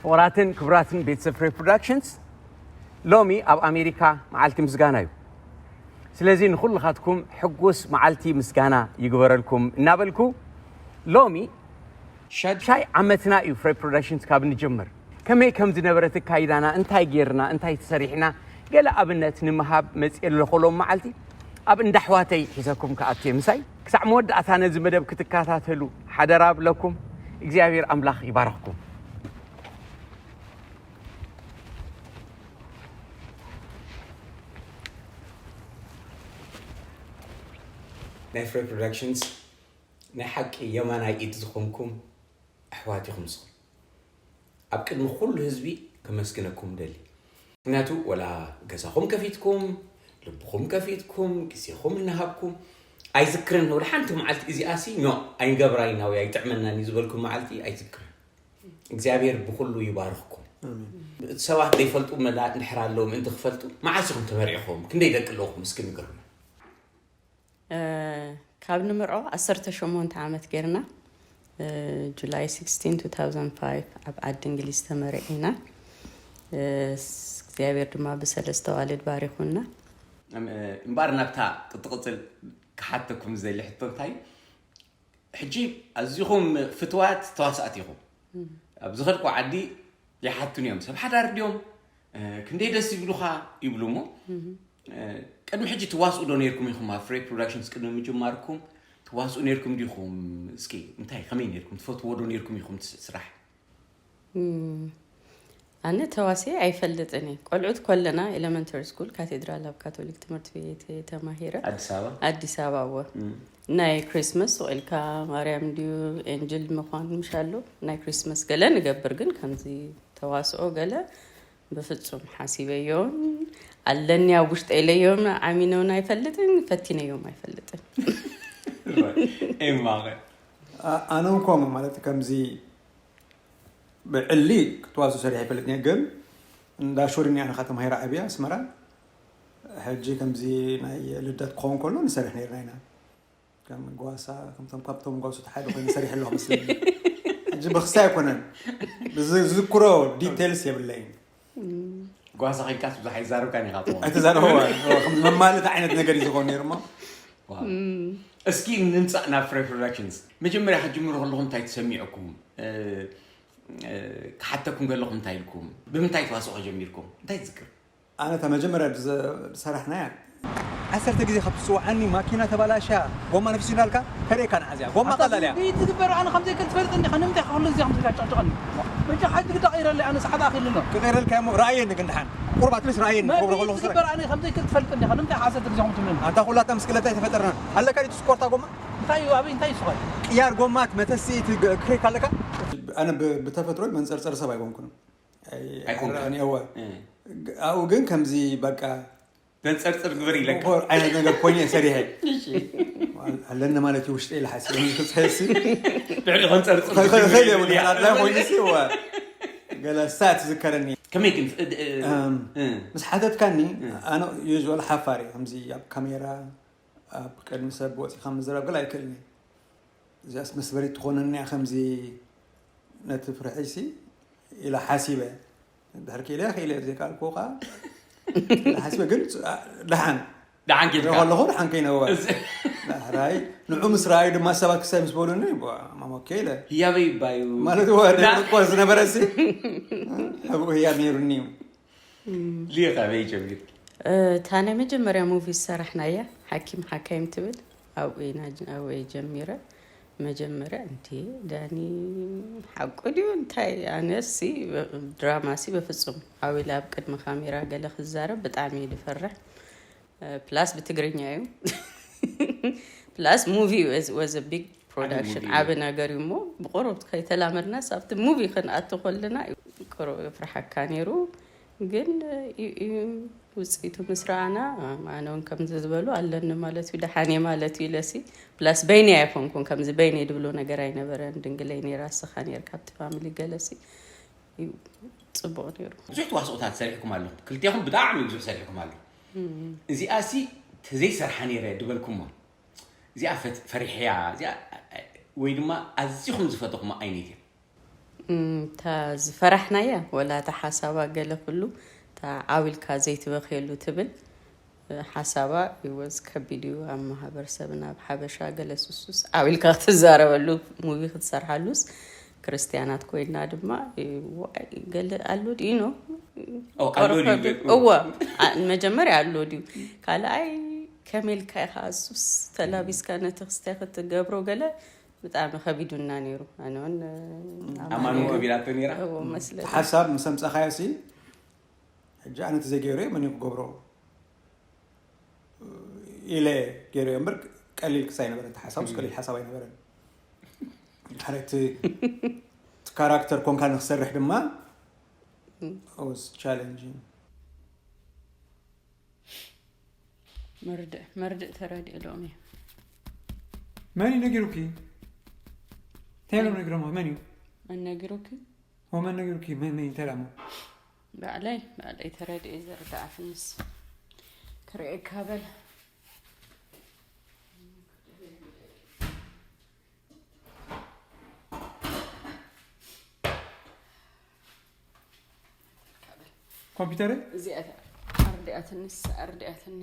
ክቡራትን ክቡራትን ቤተሰብ ፍሬ ፕሮዳክሽንስ፣ ሎሚ ኣብ ኣሜሪካ መዓልቲ ምስጋና እዩ። ስለዚ ንኹልኻትኩም ሕጉስ መዓልቲ ምስጋና ይግበረልኩም እናበልኩ፣ ሎሚ ሻድሻይ ዓመትና እዩ ፍሬ ፕሮዳክሽንስ ካብ ንጀምር። ከመይ ከም ዝነበረ ትካይዳና፣ እንታይ ጌርና፣ እንታይ ተሰሪሕና፣ ገለ ኣብነት ንምሃብ መጽእ ኣለኹ ሎም መዓልቲ። ኣብ እንዳ ኣሕዋተይ ሒዘኩም ክኣቱ እየ ምሳይ። ክሳዕ መወዳእታ ነዚ መደብ ክትከታተሉ ሓደራ ብለኩም። እግዚኣብሔር ኣምላኽ ይባረኽኩም። ናይ ፍሬ ፕሮዳክሽንስ ናይ ሓቂ የማናይ ኢድ ዝኾንኩም ኣሕዋት ኢኹም ንስኹም። ኣብ ቅድሚ ኩሉ ህዝቢ ከመስግነኩም ደሊ። ምክንያቱ ወላ ገዛኹም ከፊትኩም፣ ልብኹም ከፊትኩም፣ ግዜኹም እናሃብኩም ኣይዝክርን። ወላ ሓንቲ መዓልቲ እዚኣሲ ኖ ኣይንገብራይ ኢና ወይ ኣይጥዕመናን እዩ ዝበልኩም መዓልቲ ኣይዝክርን። እግዚኣብሔር ብኹሉ ይባርኽኩም። ኣሜን። ሰባት ዘይፈልጡ መላ እንድሕር ኣለዉ ምእንቲ ክፈልጡ መዓስ ኢኹም ተመርዒኹም? ክንደይ ደቂ ኣለኹም? እስኪ ንገሩና። እ፣ ካብ ንምርዖ ዓሰርተ ሸሞንተ ዓመት ጌርና። እ፣ ጁላይ ሲክስቲን ቱ ታውዘንድ ፋይቭ ኣብ ዓዲ እንግሊዝ ተመርዒና። እ፣ ስ-፣ እግዚኣብሔር ድማ ብሰለስተ ዋልድ ባሪኹና። እም፣ እ፣ እምበኣር ናብታ ክትቕጽል ክሓተኩም ዝደሊ ሕቶ እንታይ እዩ? ሕጂ ኣዚኹም ፍትዋት ተዋሳእቲ ኢኹም። ኣብ ዝኸድኩ ዓዲ ይሓቱን እዮም፣ "ሰብ ሓዳር ድዮም? እ፣ ክንደይ ደስ ይብሉኻ?" ይብሉ እሞ፣ እ፣ ቅድሚ ሕጂ ትዋስኡ ዶ ነይርኩም ኢኹም? ኣብ ፍሬ ፕሮዳክሽንስ ቅድሚ ምጅማርኩም ትዋስኡ ነይርኩም ዲኹም? እስኪ እንታይ፣ ከመይ ነይርኩም? ትፈትዎ ዶ ነይርኩም ኢኹም እቲ ስራሕ? እም፣ ኣነ ተዋስየ ኣይፈልጥን እየ። ቆልዑት ኮለና ኤለመንተሪ ስኩል ካቴድራል ኣብ ካቶሊክ ትምህርቲ ቤት እየ ተማሂረ። ኣዲስ ኣበባ? ኣዲስ ኣበባ፣ እወ። እም። ናይ ክሪስመስ ስቕ ኢልካ ማርያም ድዩ ኤንጅል ምዃን ምሽ ኣሎ። ናይ ክሪስመስ ገለ ንገብር፣ ግን ከምዚ ተዋስኦ ገለ ብፍጹም ሓሲበዮን ኣለኒ ኣብ ውሽጠ ኢለዮም ዓሚነውን ኣይፈልጥን፣ ፈቲነዮም ኣይፈልጥን። ኤማ ኸ? ኣ-፣ ኣነ እውን ከምኡ ማለት ከምዚ ብዕሊ ክትዋስኦ ሰሪሐ ኣይፈልጥን እየ፣ ግን እንዳ ሾሪኒ ኣነ ኸዓ ተማሂረ ዓብየ ኣስመራ። ሕጂ ከምዚ ናይ ልደት ክኸውን ከሎ ንሰርሕ ነይርና ኢና። ከም ጓሳ፣ ከምቶም፣ ካብቶም ጓሶት ሓደ ኮይኑ ሰሪሐ ኣለኹ መስለኒ። ሕጂ ብኽሲ ኣይኮነን። ብዝ-፣ ዝዝክሮ ዲቴልስ የብለይን። ጓሳ ኮይንካስ ብዙሕ ኣይዛረብካን ኢኻ ትኸውን። ኣይተዛረብዋ። ከም መማልእ ዓይነት ነገር እዩ ዝኸውን ነይሩ እሞ። ዋው። እስኪ ንምጻእ ናብ ፍሬ ፕሮዳክሽንስ። መጀመርያ ክትጅምሩ ከለኹም እንታይ ተሰሚዑኩም? እ፣ እ፣ ክሓተኩም ከለኹም እንታይ ኢልኩም? ብምንታይ ተዋስኦ ጀሚርኩም? እንታይ ትዝክር? ኣነ እታ መጀመርያ ዝዘ-፣ ዝሰራሕናያ፣ ዓሰርተ ግዜ ካብ ትጽውዓኒ ማኪና ተባላሽያ፣ ጎማ ነፊሱ እንዳልካ ተርእየካ ንዓዝያ። ጎማ ኣታ ቀላል እያ። ዝግበር ኣነ ከም ዘይክእል ትፈልጥ እንዲኻ፣ ንምንታይ ኢኻ ኩሉ ግዜ ከም ዝካ ጨቅጨቀኒ? በጃ ሓንቲ ግዳ ቀይረለይ፣ ኣነ ሰዓት ኣኺሉ ኣሎ። ክቀይረልካ እሞ ረኣየኒ ግን ደሓን። ቁሩብ ኣትሊስት ረኣየኒ፣ ክገብሮ መብርሂ ከለኹ ስራሕ። ዝግበር ኣነ ከም ዘይክእል ትፈልጥ እንዲኻ፣ ንምንታይ ኢኻ ዓሰርተ ግዜ ከም ትብለኒ? ኣንታ ኩላታ ምስክለታ ኣይተፈጠርናን። ኣለካ ድዩ ስኮርታ ጎማ? እንታይ እዩ፣ ኣበይ፣ እንታይ እዩ ስኮር? ቅያር ጎማት፣ መተሲ፣ እቲ ግ-፣ ክሬክ ኣለካ? ኣነ ብ-፣ ብተፈጥሮይ መንጸርጸሪ ሰብ ኣይኮንኩን። ኣይ-፣ ኣይኮንካን? ኣይረኣን እየ፣ እወ። እ። ግ-፣ ኣብኡ ግን ከምዚ በቃ ተንጸርጽር ግበር ኢለካ። ኦሆ፣ ዓይነት ነገር ኮይነ እየ ሰሪሐ። እሺ። ኣለኒ ማለት እዩ ውሽጠ ኢለ ሓሲበ፣ ክጽሕሲ። ድሕሪ ከንጸርጽር ከ-፣ ከ-፣ ግበር ከይደ ኢለ እውን እያ። ኣድላይ ኮይኑሲ፣ እወ። ገለ ሳት ዝከረኒ። ከመይ ግን፣ እ፣ እ፣ እም፣ እ። ምስ ሓተትካኒ፣ እ። ኣነ ዩዥዋል ሓፋር እየ፣ ከምዚ ኣብ ካሜራ፣ ኣብ ቅድሚ ሰብ ወጺኻ ምዝራብ ገለ ኣይክእልን እየ። እዚኣስ መስበሪት ትኾነኒ እያ፣ ከምዚ ነቲ ፍርሒሲ ኢለ ሓሲበ። ድሕር ክኢለ ክኢለ ዘይከኣልኩ ከኣ ኢለ ሓሲበ፣ ግን ደሓን ደሓን ጌርካ። ከለኹ ደሓን ከይነበረ። እዚ ዳሕራይ ንዑ ምስ ረኣዩ ድማ ሰባት ክሳይ ምስ በሉኒ፣ ቧ፣ ማሞኬ ኢለ። ህያበይ ይባዩ። ማለት ወደ ዳ- እኮ ዝነበረ ሲ፣ ኣብኡ ህያብ ነይሩኒ እዩ። ሊኻ ኣበይ ጀሚርኪ? እታ ናይ መጀመርያ ሙቪ ዝሰራሕናያ ሓኪም ሓካይም ትብል ኣብኡ ኢና ጀ-፣ ኣብኡ እየ ጀሚረ። መጀመርያ እንዴ ዳኒ ሓቁ ድዩ እንታይ? ኣነሲ ድራማሲ በፍጹም፣ ኣብኡ ኢለ ኣብ ቅድሚ ካሜራ ገለ ክዛረብ ብጣዕሚ እየ ዝፈርሕ። ፕላስ ብትግርኛ እዩ። ፕላስ ሙቪ was a big production፣ ዓቢ ሙቪ እዩ። ዓቢ ነገር እዩ እሞ ብቁሩብ ከይተላመድናስ ኣብቲ ሙቪ ክንኣቱ ከለና እዩ ቁሩብ የፍርሓካ ነይሩ። ግን እዩ፣ እዩ ውጽኢቱ ምስ ረኣና፣ ኣነ እውን ከምዚ ዝበሉ ኣለኒ ማለት እዩ፣ ደሓን እየ ማለት እዩ ኢለሲ። ፕላስ በይነይ ኣይኮንኩን፣ ከምዚ በይነይ ድብሎ ነገር ኣይነበረን። ድንግለይ ነይራ፣ እስኻ ነይርካ ኣብቲ ፋሚሊ ገለሲ። እዩ ጽቡቕ ነይሩ። ብዙሕ ተዋስኦታት ሰሪሕኩም ኣለኹም። ክልቴኹም ብጣዕሚ ብዙሕ ሰሪሕኩም ኣለኹም። እዚኣሲ ተዘይሰርሓ ነይረ ድበልኩማ። እዚኣ ፈት-፣ ፈሪሕያ፣ እዚኣ፣ ወይ ድማ ኣዚኹም ዝፈተኹማ ዓይነት እያ? እታ ዝፈራሕናያ ወላ እታ ሓሳባ ገለ ኩሉ እታ ዓው ኢልካ ዘይትበኽየሉ ትብል ሓሳባ ይወዝ ከቢድ እዩ። ኣብ ማህበረሰብና ኣብ ሓበሻ ገለ ስሱስ ዓው ኢልካ ክትዛረበሉ ሙቪ ክትሰርሓሉስ ክርስቲያናት ኮይና ድማ ገለ ኣሎ ድዩ ነው እወ መጀመርያ ኣሎ ድዩ ካልኣይ ከመልካ ኢኻ ሱስ ተላቢስካ ነቲ ክስታይ ክትገብሮ ገለ ብጣዕሚ ከቢዱና ነይሩ ኣነውን ኣማኑ ከቢዳቶ ነይራ መስለ ሓሳብ ምስ ኣምፀኻዮ ሲ ሕጂ ኣነ ተዘይገይሩ መን ክገብሮ ኢለ ገይሩ እምበር ቀሊል ክስ ኣይነበረን ሓሳብ ቀሊል ሓሳብ ኣይነበረን ሓደ እቲ ካራክተር ኮንካ ንክሰርሕ ድማ ቻለንጅ መርድእ መርድእ ተረድእ ሎሚ መን እዩ ነጊሩኪ እንታይ ኢሎም ነጊሮም መን እዩ መን ነጊሩኪ መን ነጊሩኪ መን እንታይ ዳሞ ባዕለይ ባዕለይ ተረድእ ዘርዳኣትንስ ክርእየካ በል ኮምፒውተር እዚኣ ኣርዲኣትኒ ኣርዲኣትኒ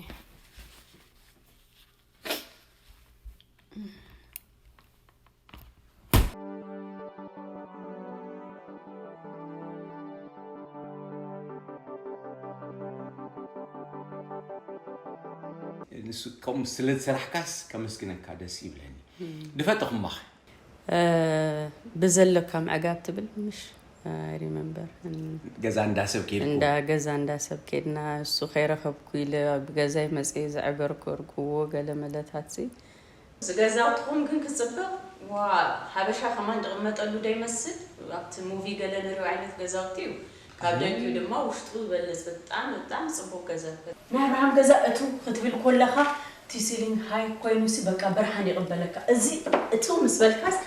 ንሱ ከምኡ ስለ ዝሰራሕካስ ከመስግነካ ደስ ይብለኒ ድፈጥኹምባኸ ብዘለካ ምዕጋብ ትብል ምሽ ሪመምበር ገዛ እንዳሰብ ከይድኩም እንዳ ገዛ እንዳሰብ ከይድና እሱ ከይረኸብኩ ኢለ ኣብ ገዛይ መፅየ ዘዕገርኩ እርግዎ ገለ መለታት ሲ ዝገዛውትኹም ግን ክፅብቕ ዋ ሓበሻ ከማን ዝቕመጠሉ ደይመስል ኣብቲ ሙቪ ገለ ንሪኦ ዓይነት ገዛውቲ እዩ ካብ ደጊኡ ድማ ውሽጡ ዝበልፅ ብጣዕሚ ብጣዕሚ ፅቡቅ ገዛ ናይ ኣብርሃም ገዛ እቱ ክትብል ኮለኻ እቲ ሲሊንግ ሃይ ኮይኑ ሲ በቃ ብርሃን ይቕበለካ እዚ እቱ ምስ በልካስ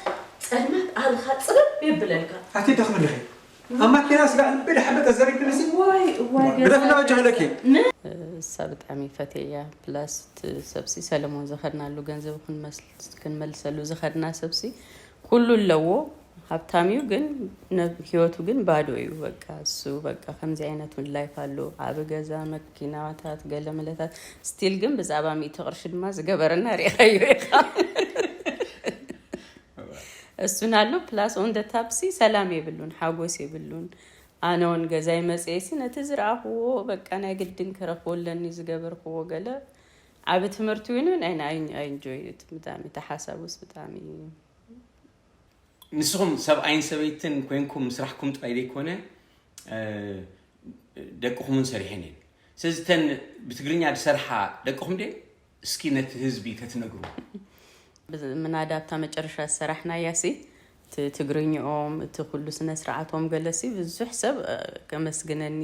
ፀልማት ኣብኻ ፅብብ የብለልካ ኣቲ ደኽሚ ድኺ ኣብ ማኪና ስጋ ልቢ ድሓበ ተዘሪግልሲ ዋይ ዋይ ግደፍና ወጀህለኪ እሳ ብጣዕሚ ፈትያ ፕላስ እቲ ሰብሲ ሰለሞን ዝኸድናሉ ገንዘብ ክንመልስ- ክንመልሰሉ ዝኸድና ሰብሲ ኩሉ ኣለዎ ሃብታም እዩ ግን ነብ- ህይወቱ ግን ባዶ እዩ በቃ እሱ በቃ ከምዚ ዓይነት እውን ላይፍ ኣሎ ዓብ ገዛ መኪናታት ገለ መለታት ስቲል ግን ብዛዕባ ሚእቲ ቅርሺ ድማ ዝገበረና ሪኢኻዮ ኢኻ እሱን ኣሎ ፕላስ ኦን ደ ታፕሲ ሰላም የብሉን ሓጎስ የብሉን ኣነ እውን ገዛይ መፅኤሲ ነቲ ዝረኣኽዎ በቃ ናይ ግድን ክረኽቦ ኣለኒ ዝገበርክዎ ገለ ዓብ ትምህርቲ እውን ናይ ኣይንጆይ ብጣዕሚ ተሓሳቡስ ብጣዕሚ ንስኹም ሰብኣይን ሰበይትን ኮይንኩም ስራሕኩም ጥራይ ዘይኮነ ደቅኹምን ሰሪሐን እየን ስለዚ ተን ብትግርኛ ዝሰርሓ ደቅኹም ደ እስኪ ነቲ ህዝቢ ተትነግሩ ምናዳ ኣብታ መጨረሻ ዝሰራሕናያ ሲ እቲ ትግርኝኦም እቲ ኩሉ ስነ ስርዓቶም ገለሲ ብዙሕ ሰብ ከመስግነኒ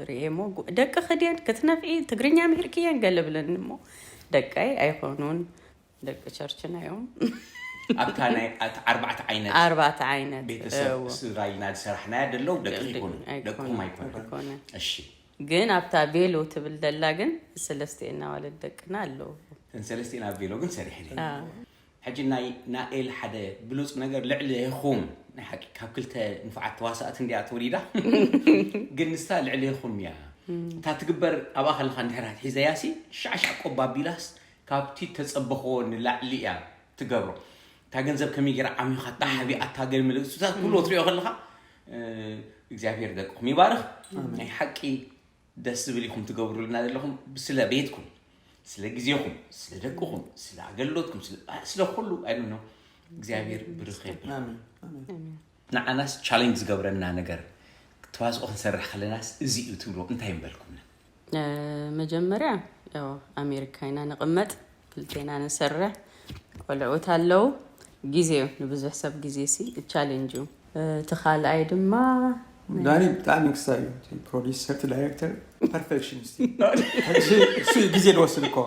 ርኤ ሞ ደቂ ክድየን ክትነፍዒ ትግርኛ ምሂርክየን ገለ ብለኒ ሞ ደቀይ ኣይኮኑን ደቂ ቸርችና እዮም ኣብታ ናይ ኣርባዕተ ዓይነት ኣርባዕተ ዓይነት ቤተሰብ ስድራ ኢልና ዝሰራሕናያ ደለው ደቂ ይኮኑ ደቅኹም ኣይኮነ ኣይኮነ እሺ ግን ኣብታ ቬሎ ትብል ደላ ግን ሰለስተ እናዋለት ደቅና ኣለዉ እተን ሰለስቲኤን ኣብ ቬሎ ግን ሰሪሐን እየ ሕጂ ናይ ናኤል ሓደ ብሉፅ ነገር ልዕሊ ይኹም ናይ ሓቂ ካብ ክልተ ንፉዓት ተዋሳእቲ እንዲያ ተወሊዳ ግን ንሳ ልዕሊ ይኹም እያ እታ ትግበር ኣብኣ ከለካ እንድሕር ሒዘያ ሲ ሻዕሻዕ ቆባ ቢላስ ካብቲ ተፀበኽዎ ንላዕሊ እያ ትገብሮ እታ ገንዘብ ከመይ ገይራ ዓሚኻ ኣታ ሓቢኣታ ገለ ምልእሱታት ኩሉ ትሪኦ ከለኻ እግዚኣብሔር ደቅኹም ይባርኽ ናይ ሓቂ ደስ ዝብል ኢኹም ትገብሩልና ዘለኹም ስለ ቤትኩም ስለ ግዜኹም ስለ ደቅኹም ስለ ኣገልግሎትኩም ስለ ኩሉ ኣይኖ እግዚኣብሔር ብርኽ የብል ንዓናስ ቻሌንጅ ዝገብረና ነገር ተዋስኦ ክንሰርሕ ከለናስ እዚ እዩ ትብሎ እንታይ ይንበልኩምና መጀመርያ ያው ኣሜሪካ ኢና ንቕመጥ ክልቴና ንሰርሕ ቆልዑት ኣለዉ ግዜ እዩ ንብዙሕ ሰብ ግዜ ሲ ቻሌንጅ እዩ እቲ ካልኣይ ድማ ዳኒ ብጣዕሚ ክሳብ እዩ ፕሮዲሰር ዳይሬክተር ፐርፌክሽኒስት ሕጂ እሱ እዩ ግዜ ዝወስድ እኮ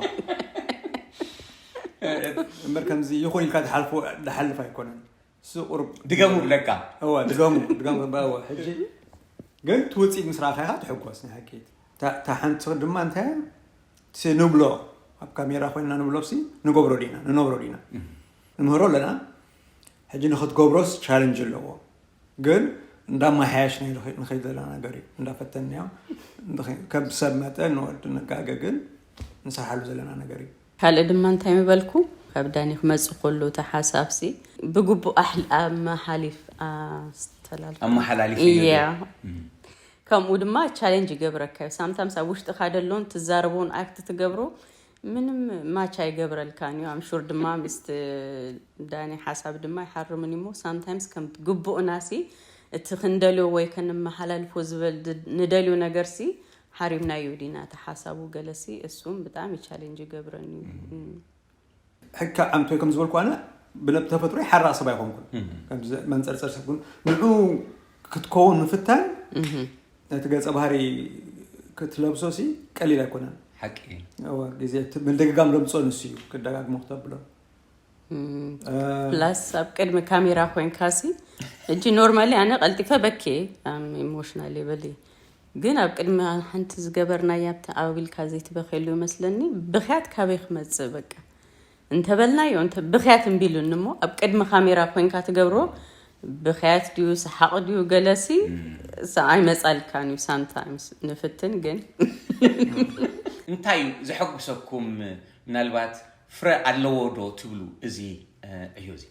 እምበር ከምዚ ይኹን ኢልካ ዝሓልፎ ዝሓልፍ ኣይኮነን እሱ ቁሩብ ድገሙ ብለካ እወ ድገሙ ድገሙ እወ ሕጂ ግን ትውፅኢት ምስ ረኣኻይካ ትሕጎስ ናይ ሓቂ እታ ሓንቲ ድማ እንታይ እቲ ንብሎ ኣብ ካሜራ ኮይንና ንብሎ ሲ ንገብሮ ዲና ንነብሮ ዲና ንምህሮ ኣለና ሕጂ ንክትገብሮስ ቻለንጅ ኣለዎ ግን እንዳማሓያሽ ንኸይድ ዘለና ነገር እዩ። እንዳፈተንናዮ ከም ሰብ መጠን ንወዲ ነጋገ ግን ንሰርሓሉ ዘለና ነገር እዩ። ካልእ ድማ እንታይ ምበልኩ፣ ካብ ዳኒ ክመፅእ ከሎ እቲ ሓሳብሲ ብግቡእ ኣመሓሊፍ ኣስተላልፍ ኣመሓላሊፈዮ ያ ከምኡ ድማ ቻሌንጅ ይገብረካ እዩ። ሳምታምስ ኣብ ውሽጥካ ደሎን ትዛረቦን ኣክት ትገብሮ ምንም ማች ኣይገብረልካን እዩ። ኣምሹር ድማ ምስ ዳኒ ሓሳብ ድማ ይሓርምን እሞ ሳምታይምስ ከም ግቡእና ሲ እቲ ክንደልዮ ወይ ከንመሓላልፎ ዝበል ንደልዮ ነገር ሲ ሓሪምናዮ ዲና እቲ ሓሳቡ ገለሲ እሱም ብጣዕሚ ቻሌንጅ ይገብረኒ እዩ። ሕካ ዓምቶይ ከም ዝበልኩ ኣነ ብተፈጥሮ ሓራ ሰብ ኣይኮንኩን። መንፀርፀር ሰብ ንዑ ክትከውን ምፍታን ነቲ ገፀ ባህሪ ክትለብሶ ሲ ቀሊል ኣይኮነን። ሓቂ ግዜ ምድግጋም ለምፅኦ ንሱ እዩ ክደጋግሞ ክተብሎ ፕላስ ኣብ ቅድሚ ካሜራ ኮይንካ ሲ እጂ ኖርማሊ ኣነ ቀልጢፈ በኬ ኢሞሽናል የበሊ ግን ኣብ ቅድሚ ሓንቲ ዝገበርናያ ኣብተ ኣቢልካ ዘይትበክየሉ ይመስለኒ። ብክያት ካበይ ክመፅእ በቃ እንተበልናዮ እንተ ብክያት እምቢሉኒ እሞ ኣብ ቅድሚ ካሜራ ኮይንካ ትገብሮ ብክያት ድዩ ሰሓቕ ድዩ ገለሲ ኣይመፃልካን እዩ። ሳምታይምስ ንፍትን ግን እንታይ እዩ ዘሐጉሰኩም? ምናልባት ፍረ ኣለዎ ዶ ትብሉ እዚ ዕዮ እዚ?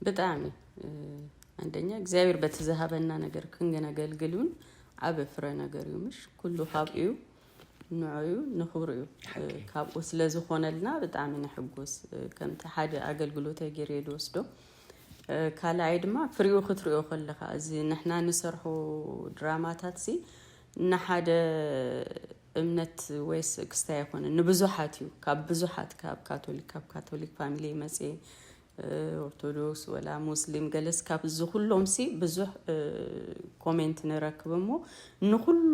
ብጣዕሚ አንደኛ እግዚኣብሔር በቲ ዝሃበና ነገር ክንገነገልግል እውን ዓብ ፍረ ነገር እዩ። ምሽ ኩሉ ካብኡ እዩ፣ ንዑ እዩ፣ ንክብሩ እዩ። ካብኡ ስለ ዝኾነልና ብጣዕሚ ንሕጎስ። ከምቲ ሓደ ኣገልግሎተይ ገይረ እየ ዝወስዶ። ካልኣይ ድማ ፍሪኡ ክትሪኦ ከለካ እዚ ንሕና ንሰርሖ ድራማታት ሲ ንሓደ እምነት ወይስ ክስታይ ኣይኮነን፣ ንብዙሓት እዩ። ካብ ብዙሓት ካብ ካቶሊክ ካብ ካቶሊክ ፋሚሊ መፅየ ኦርቶዶክስ ወላ ሙስሊም ገለስ ካብ እዚ ኩሎም ሲ ብዙሕ ኮሜንት ንረክብ እሞ ንኩሉ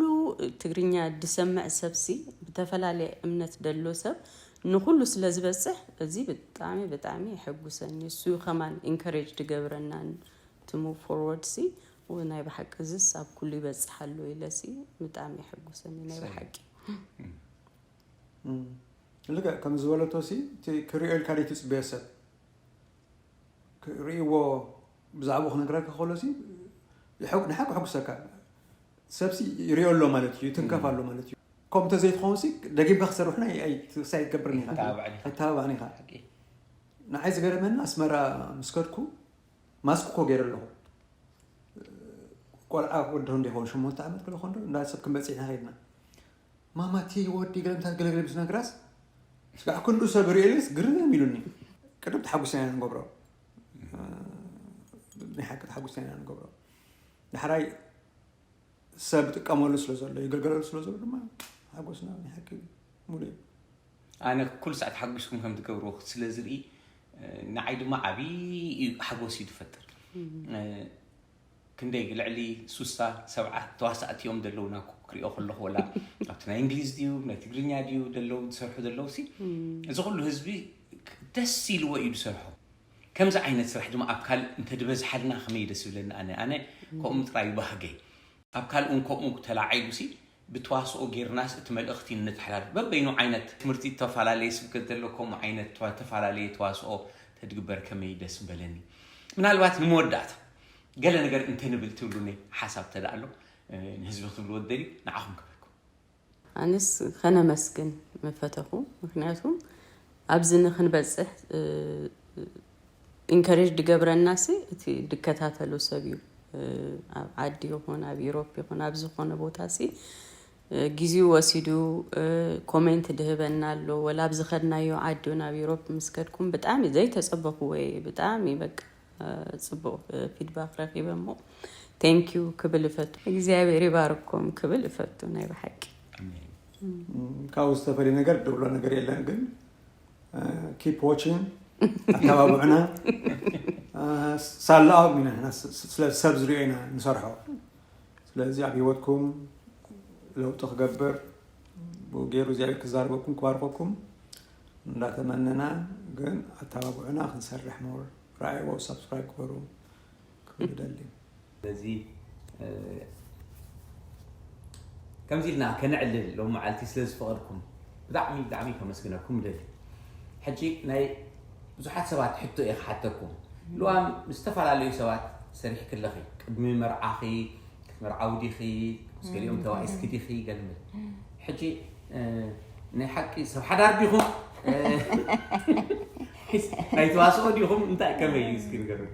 ትግርኛ ዝሰምዕ ሰብ ሲ ብተፈላለየ እምነት ደሎ ሰብ ንኩሉ ስለ ዝበፅሕ እዚ ብጣዕሚ ብጣዕሚ የሐጉሰኒ። እሱ እዩ ከማን ኢንከሬጅ ድገብረናን to move forward ሲ ናይ ብሓቂ እዝስ ኣብ ኩሉ ይበፅሕ ኣሎ ኢለ ሲ ብጣዕሚ የሐጉሰኒ ናይ ብሓቂ። ልክዕ ከም ዝበለቶ ሲ እቲ ክሪኦ ኢልካ ደይ ትፅበዮ ሰብ ክርእይዎ ብዛዕባኡ ክነግረካ ከሎ ሲ ንሓቂ ሕጉሰካ ሰብሲ ይሪኦ ኣሎ ማለት እዩ፣ ይትንከፍ ኣሎ ማለት እዩ። ከምኡ እንተዘይትኸውን ሲ ደጊምካ ክሰርሕ ናይ ኣይትሳይ ትገብርን ኢኻ ኣይተባባዕን ኢኻ። ኣይተባባዕን ኢኻ። ሓቂ። ንዓይ ዝገረመኒ ኣስመራ ምስ ከድኩ ማስክ እኮ ገይረ ኣለኹ። ቆልዓ ወዲ ክንደይ ይኸውን ሸሞንተ ዓመት ክለ ኮንዶ እንዳ ሰብ ክንበፅሕ ኢና ከይድና ማማቲ ወዲ ገለምታት ገለገለ ምስ ነግራስ ስጋዕ ክንዱ ሰብ ርእየልስ ግርም ኢሉኒ። ቅድም ተሓጉስና ኢና ንገብሮ ናይ ሓቂ ተሓጉስና ኢና ንገብሮ። ዳሕራይ ሰብ ይጥቀመሉ ስለ ዘሎ ይግልገለሉ ስለ ዘሎ ድማ ሓጎስና ናይ ሓቂ ሙሉ እዩ። ኣነ ኩሉ ሰዓት ሓጒስኩም ከም ትገብርዎ ስለ ዝርኢ ንዓይ ድማ ዓብዪ እዩ ሓጎስ እዩ ዝፈጥር። ክንደይ ልዕሊ ሱሳ ሰብዓ ተዋሳእቲ እዮም ዘለውና ክሪኦ ከለኹ ወላ ኣብቲ ናይ እንግሊዝ ድዩ ናይ ትግርኛ ድዩ ዘለዉ ዝሰርሑ ዘለዉ ሲ እዚ ኩሉ ህዝቢ ደስ ኢልዎ እዩ ዝሰርሖ። ከምዚ ዓይነት ስራሕ ድማ ኣብ ካልእ እንተድበዝሓልና ከመይ ደስ ይብለኒ ኣነ ኣነ ከምኡ ጥራይ ባህገይ ኣብ ካልእ እውን ከምኡ ተላዓይሉ ሲ ብተዋስኦ ጌርናስ እቲ መልእኽቲ ነተሓላልፍ በበይኑ ዓይነት ትምህርቲ ተፈላለየ ስብከት ዘሎ ከምኡ ዓይነት ተፈላለየ ተዋስኦ ተድግበር ከመይ ደስ ምበለኒ። ምናልባት ንመወዳእታ ገለ ነገር እንተንብል ትብሉኒ ሓሳብ ተደኣ ኣሎ ንህዝቢ ክትብልዎ ትደልዩ ንዓኹም ክብለኩም። ኣነስ ከነመስግን ምፈተኹ ምክንያቱ ኣብዚ ንክንበፅሕ ኢንከሬጅ ድገብረና ሲ እቲ ድከታተሎ ሰብ እዩ። ኣብ ዓዲ ይኹን ኣብ ኢሮፕ ይኹን ኣብ ዝኾነ ቦታ ሲ ግዚኡ ወሲዱ ኮሜንት ድህበና ኣሎ ወላ ኣብ ዝኸድናዮ ዓዲ እውን ኣብ ኢሮፕ ምስ ከድኩም ብጣዕሚ ዘይተፀበኽዎ እየ ብጣዕሚ በቃ ፅቡቕ ፊድባክ ረኺበ እሞ thank you ክብል እፈቱ እግዚኣብሔር ይባርኮም ክብል እፈቱ ናይ ብሓቂ። ካብኡ ዝተፈለየ ነገር ድብሎ ነገር የለን ግን keep watching ኣተባብዑና። ሳላኦም ኢና ንሕና ስለ ሰብ ዝሪኦ ኢና ንሰርሖ። ስለዚ ኣብ ህይወትኩም ለውጢ ክገብር ብኡ ገይሩ እግዚኣብሔር ክዛረበኩም ክባርኸኩም እንዳተመነና ግን ኣተባብዑና ክንሰርሕ more ረኣይዎ subscribe ግበሩ ክብል እደሊ። ስለዚ ከምዚ ኢልና ከነዕልል ሎም መዓልቲ ስለ ዝፈቐድኩም ብጣዕሚ ብጣዕሚ ከመስግነኩም እደሊ። ሕጂ ናይ ብዙሓት ሰባት ሕቶ እየ ክሓተኩም። ልዋም ምስ ዝተፈላለዩ ሰባት ሰሪሕኪ ኣለኺ። ቅድሚ መርዓኺ ክትመርዓዊ ዲኺ፣ ምስ ገሊኦም ተባኢስኪ ዲኺ ገለ መለ። ሕጂ፣ እ፣ ናይ ሓቂ ሰብ ሓዳር ዲኹም? እ፣ ናይ ተዋስኦ ዲኹም? እንታይ ከመይ እዩ እስኪ ንገሩኒ።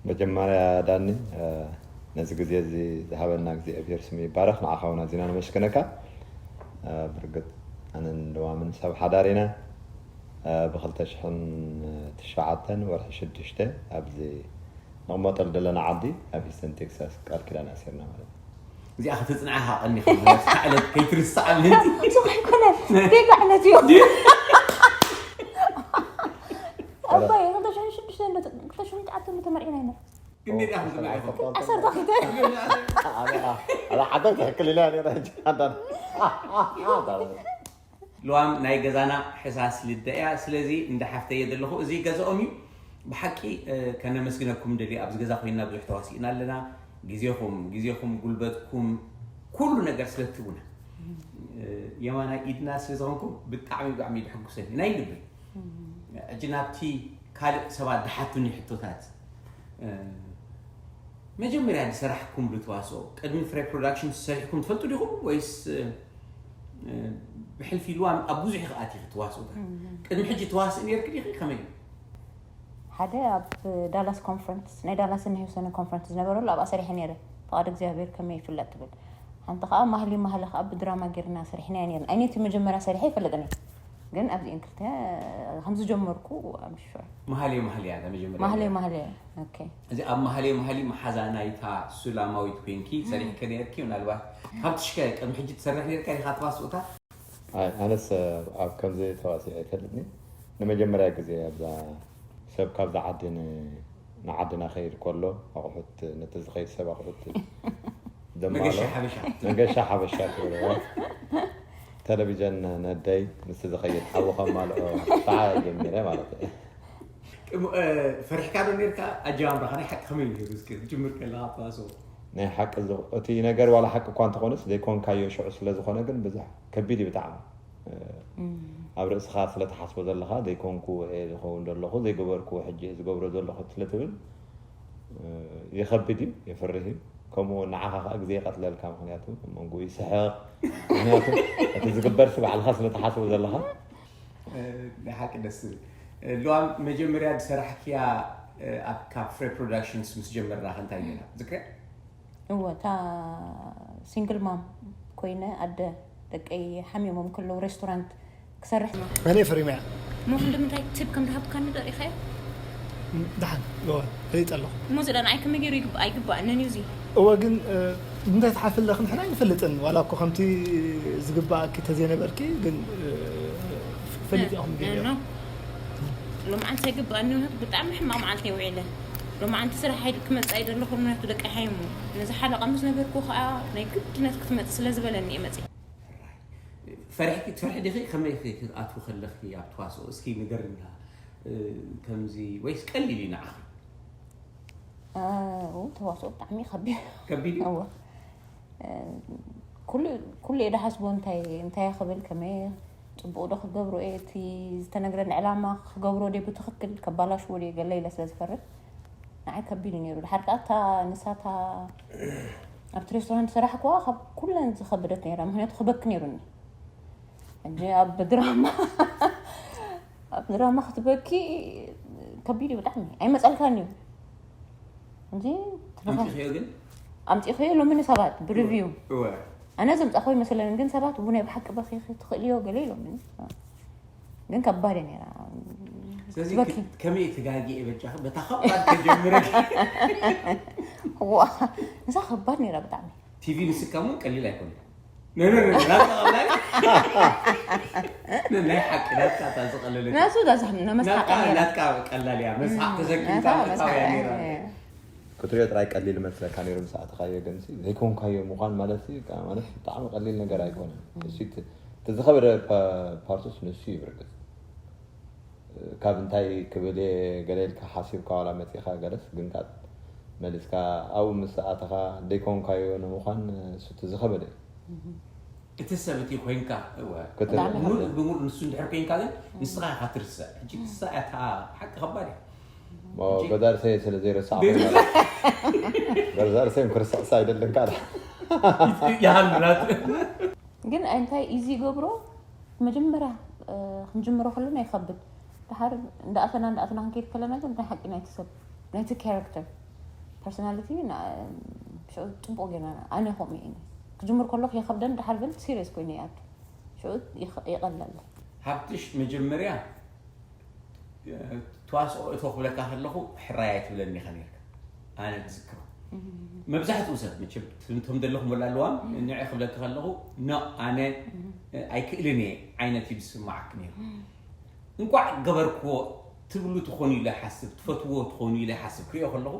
መጀመርያ ዳኒ፣ እ፣ ነዚ ግዜ እዚ ዝሃበና እግዚኣብሔር ስሙ ይባረኽ። ንዓኻ እውን ኣዚና ነመስግነካ። እ፣ ብርግጽ ኣነን ልዋምን ሰብ ሓዳር ኢና። እ፣ ብኽልተ ሽሕን ትሽዓተን ወርሒ ሽዱሽተ ኣብዚ ንቕመጠሉ ዘለና ዓዲ ኣብ ሂስተን ቴክሳስ ቃል ኪዳን ኣሲርና ማለት እዩ። እዚኣ ከተጽንዓኻ ቀኒኻ፣ ነብስካ ዕለት ከይትርስዓ ምእንቲ። ብዙሕ ኣይኮነን። ጌጋ ዕለት እዩ። ድዩ? ኣባይ፣ ክልተ ሽሕን ሽዱሽተ እንዶ፣ ክልተ ሽሕን ትሽዓተ እንዶ ተመርዒና ኢና። ግን ኔጋ ከም ዝመርዒኹም። ዓሰርተ ክልተ። ኣበይ ዓዲ ትኽክል ኢላ ነይራ፣ ሕጂ ኣንዳን። ልዋም ናይ ገዛና ሕሳስ ልደ እያ። ስለዚ እንዳ ሓፍተየ ዘለኹ እዚ ገዛኦም እዩ። ብሓቂ፣ እ፣ ከነመስግነኩም ደሊ። ኣብዚ ገዛ ኮይንና ብዙሕ ተዋሲእና ኣለና። ግዜኹም፣ ግዜኹም፣ ጉልበትኩም፣ ኩሉ ነገር ስለ ትህቡና፣ እ፣ የማናይ ኢድና ስለ ዝኾንኩም ብጣዕሚ፣ ብጣዕሚ ደሕጉሰኒ ናይ ልቢ። ሕጂ ናብቲ ካልእ ሰባት ዝሓቱኒ ሕቶታት፣ እ፣ መጀመርያ ዝሰራሕኩምሉ ተዋስኦ፣ ቅድሚ ፍሬ ፕሮዳክሽን ሰሪሕኩም ትፈልጡ ዲኹም ወይስ፣ እ፣ እ፣ ብሕልፊ ኢልዋ ኣብ ብዙሕ ኢኺ ኣቲኺ ተዋስኦታት? ቅድሚ ሕጂ ተዋስእ ነይርኪ ዲኺ? ከመይ እዩ? ሓደ ኣብ ዳላስ ኮንፈረንስ፣ ናይ ዳላስን ናይ ሂውስተንን ኮንፈረንስ ዝነበረሉ ኣብኣ ሰሪሐ ነይረ። ፍቓድ እግዚኣብሔር ከመይ ይፍለጥ ትብል። ሓንቲ ከዓ ማህሊ ማህሊ ከዓ ብድራማ ጌርና ሰሪሕናያ ነይርና። ኣይነቲ መጀመርያ ሰሪሐ ይፈልጥን እየ። ግን ኣብዚኤን ክልተ ከም ዝጀመርኩ I'm sure። ማህሌ ማህሌ እያ እዛ መጀመርያ ማህሌ ነይራ። ማህሌ። ኦኬ። እዚ ኣብ ማህሌ ማህሊ መሓዛ ናይታ ሱላማዊት ኮይንኪ ሰሪሕከ ነይርኪ? ምናልባት ካብ ትሽከ ቅድሚ ሕጂ ትሰርሕ ነይርካ ዲኻ ተዋስኦታት? ኣይ፣ ኣነስ ኣብ ከምዚ ተዋሲዐ ኣይፈልጥኒ። ንመጀመርያ ግዜ ኣብዛ ሰብ ካብዛ ዓዲ ን-፣ ንዓድና ከይድ ከሎ ኣቑሑት፣ ነቲ ዝኸይድ ሰብ ኣቑሑት ዘማልኦ። መገሻ ሓበሻ። መገሻ ሓበሻ ትብልዎ። ቴሌቪዥን ነደይ፣ ምስቲ ዝኸይድ ሓዊ ከማልኦ ሰዓ ጀሚረ ማለት እዩ። እሞ፣ እ፣ ፈሪሕካ ዶ ነርካ? ኣጀማምራኻ ናይ ሓቂ ከመይ ነይሩ? እስኪ ክትጅምር ከለኻ ተዋስኦ። ናይ ሓቂ ዝ-፣ እቲ ነገር ዋላ ሓቂ እኳ እንተኾነስ ዘይኮንካዮ ሽዑ ስለ ዝኾነ ግን ብዙሕ ከቢድ እዩ ብጣዕሚ። እ፣ እም። ኣብ ርእስኻ ስለ ትሓስቦ ዘለኻ ዘይኮንኩ እየ ዝኸውን ዘለኹ፣ ዘይገበርኩ ሕጂ እየ ዝገብሮ ዘለኹ ስለ ትብል፣ እ፣ ይኸብድ እዩ፣ የፍርህ እዩ። ከምኡ እውን ንዓኻ ኸኣ ግዜ ይቐትለልካ፣ ምኽንያቱ ኣብ መንጎኡ ይስሕቕ። ምኽንያቱ እቲ ዝግበር ሲ ባዕልኻ ስለ ትሓስቦ ዘለኻ። እ፣ ናይ ሓቂ ደስ ዝብል። እ፣ ልዋም መጀመርያ ዝሰራሕክያ፣ እ፣ ኣብ ካብ ፍሬ ፕሮዳክሽንስ ምስ ጀመርና ከ እንታይ ነይራ? ዝክርያ? እወ፣ እታ ሲንግል ማም ኮይነ ኣደ ደቀይ ሓሚሞም ከለዉ ሬስቶራንት ክሰርሕ። ኣነ ፍሪምያ። እሞ ክንዲ ምንታይ ቲፕ ከም ዝሃብካኒ ዶ ሪኢኻዮ? ደሓን እወ ፈሊጠ ኣለኹ። እሞ እዚ ደኣ ንዓይ ከመይ ገይሩ ይግባእ ኣይግባእንን እዩ እዚ። እወ ግን እ፣ እንታይ ትሓልፊ ኣለኺ ንሕና ኣይንፈልጥን። ዋላ እኮ ከምቲ ዝግባኣኪ ተዘይነበርኪ ግን እ፣ ፈሊጥ ኢኹም ገይሩ። ኖ። ሎማዓንቲ ኣይግባእኒ፣ ምኽንያቱ ብጣዕሚ ሕማቕ መዓልቲ እየ ውዒለ። ሎማዓንቲ ስራሕ ኣይደ-፣ ክመጽእ ኣይደለኹን፣ ምኽንያቱ ደቂ ሓይሙ። ነዚ ሓለቓ ምስ ነገርኩ ኸኣ ናይ ግድነት ክትመጽእ ስለ ዝበለኒ እየ መጺእ። ፈሪሕኪ፣ ትፈርሒ ዲኺ? ከመይ ኢኺ ክትኣትዊ ከለኺ ኣብ ተዋስኦ? እስኪ ንገርና። እ፣ ከምዚ ወይስ ቀሊል እዩ ንዓኺ? እ፣ ተዋስኦ ብጣዕሚ ከቢድ። ከቢድ እዩ? እወ። ኩሉ፣ ኩሉ እየ ዝሓስቦ፣ እንታይ፣ እንታይ እየ ክብል፣ ከመይ እየ ጽቡቕ ዶ ክገብሮ እየ፣ እቲ ዝተነግረኒ ዕላማ ክገብሮ ድየ ብትኽክል፣ ከባላሽዎ ድየ ገለ ኢለ ስለ ዝፈርህ፣ ንዓይ ከቢድ እዩ ነይሩ። ድሓር ከኣ እታ ንሳታ ኣብቲ ሬስቶራንት ዝሰራሕክዋ ካብ ኩለን ዝኸበደት ነይራ፣ ምኽንያቱ ክበኪ ነይሩኒ። ሕጂ ኣብ ድራማ፣ ኣብ ድራማ ክትበኪ ከቢድ እዩ ብጣዕሚ፣ ኣይመጸልካን እዩ። እንጂ ኣምጺኽዮ ግን? ኣምጺኽዮ ኢሎምኒ ሰባት ብሪቪው። እወ። ኣነ ዘምጻኹ ይመስለኒ፣ ግን ሰባት፣ "እው፣ ናይ ብሓቂ በኺኺ ትኽእልዮ?" ገለ ኢሎምኒ። ግን ከባድ እያ ነይራ። ስለዚ ትበኪ። ክ-፣ ከመይ ትጋጊ እየ በጃኺ? በታ ከባድ ከጀምረ። ዋ፣ እዛ ከባድ ነይራ ብጣዕሚ። ቲቪ ምስካም እውን ቀሊል ኣይኮነን። ነ፣ ነ፣ ነ፣ ናትካ ቀላል? ነ፣ ናይ ሓቂ ናትካ እታ ዝቐለለት። ናቱ እዛ ዝሕም-፣ ነመስሓቕ ናትካ፣ ነይራ። ናትካ ቀላል እያ። መስሓቕ እም፣ ተዘኪምካ ናታ ምእታው እያ መስሓቕ ነይራ። እያ። ክትሪኦ ጥራይ ቀሊል መስለካ ነይሩ ምስ ኣተኻዮ፣ ግን ሲ ዘይኮንካዮ ምዃን ማለት ሲ፣ ካ-፣ ማለት ብጣዕሚ ቀሊል ነገር ኣይኮነን። እም። እሲ እቲ፣ እቲ ዝኸበደ ፓ-፣ ፓርቱስ ንሱ እዩ ብርግጽ። ካብ እንታይ ክብል እየ ገለ ኢልካ ሓሲብካ ዋላ መጺኻ ገለስ፣ ግን ካብ መሊስካ ኣብኡ ምስ ኣተኻ ዘይኮንካዮ ንምዃን እሱ እቲ ዝኸበደ እዩ። እም። እቲ ሰብ እቲ ኮይንካ፣ እወ። ክትርኢ ብጣዕሚ ምሉእ ከብድ። ብምሉእ ንሱ እንድሕር ኮይንካ ግን ንስኻ ኢኻ ትርስዕ። ሕጂ እም። ትስዕ እያ፣ እታ ሓቂ ከባድ እያ። ገዛ ርእሰይ ስለ ዘይረሳዕ ገዛ ርእሰይ ክርስዕስ ኣይደልን ካል ይሃሉናት ግን እንታይ ኢዚ ይገብሮ መጀመርያ ክንጅምሮ ከለና ይኸብድ ድሓር እንዳኣተና እንዳኣተና ክንከይድ ከለና ግን እንታይ ሓቂ ናይቲ ሰብ ናይቲ ካራክተር ፐርሶናሊቲ ፅቡቅ ጌርና ኣነ ከምኡ እየ ክጅምር ከለኩ የኸብደን ድሓር ግን ሲሪየስ ኮይኑ ይኣቱ ሽዑ ይቐለለ ሃብትሽ መጀመርያ ተዋስኦ እቶ ክብለካ ከለኹ ሕራይ ኣይትብለኒ ኢኻ ነርካ ኣነ ዝዝክሮ መብዛሕትኡ ሰብ መቸም ትምቶም ዘለኹም ወላ ኣለዋም ንዕ ክብለካ ከለኹ ኖ ኣነ ኣይክእልን እየ ዓይነት እዩ ዝስማዓክ ነይሩ እንቋዕ ገበርክዎ ትብሉ ትኾኑ ኢለ ሓስብ ትፈትዎ ትኾኑ ኢለ ሓስብ ክሪኦ ከለኹ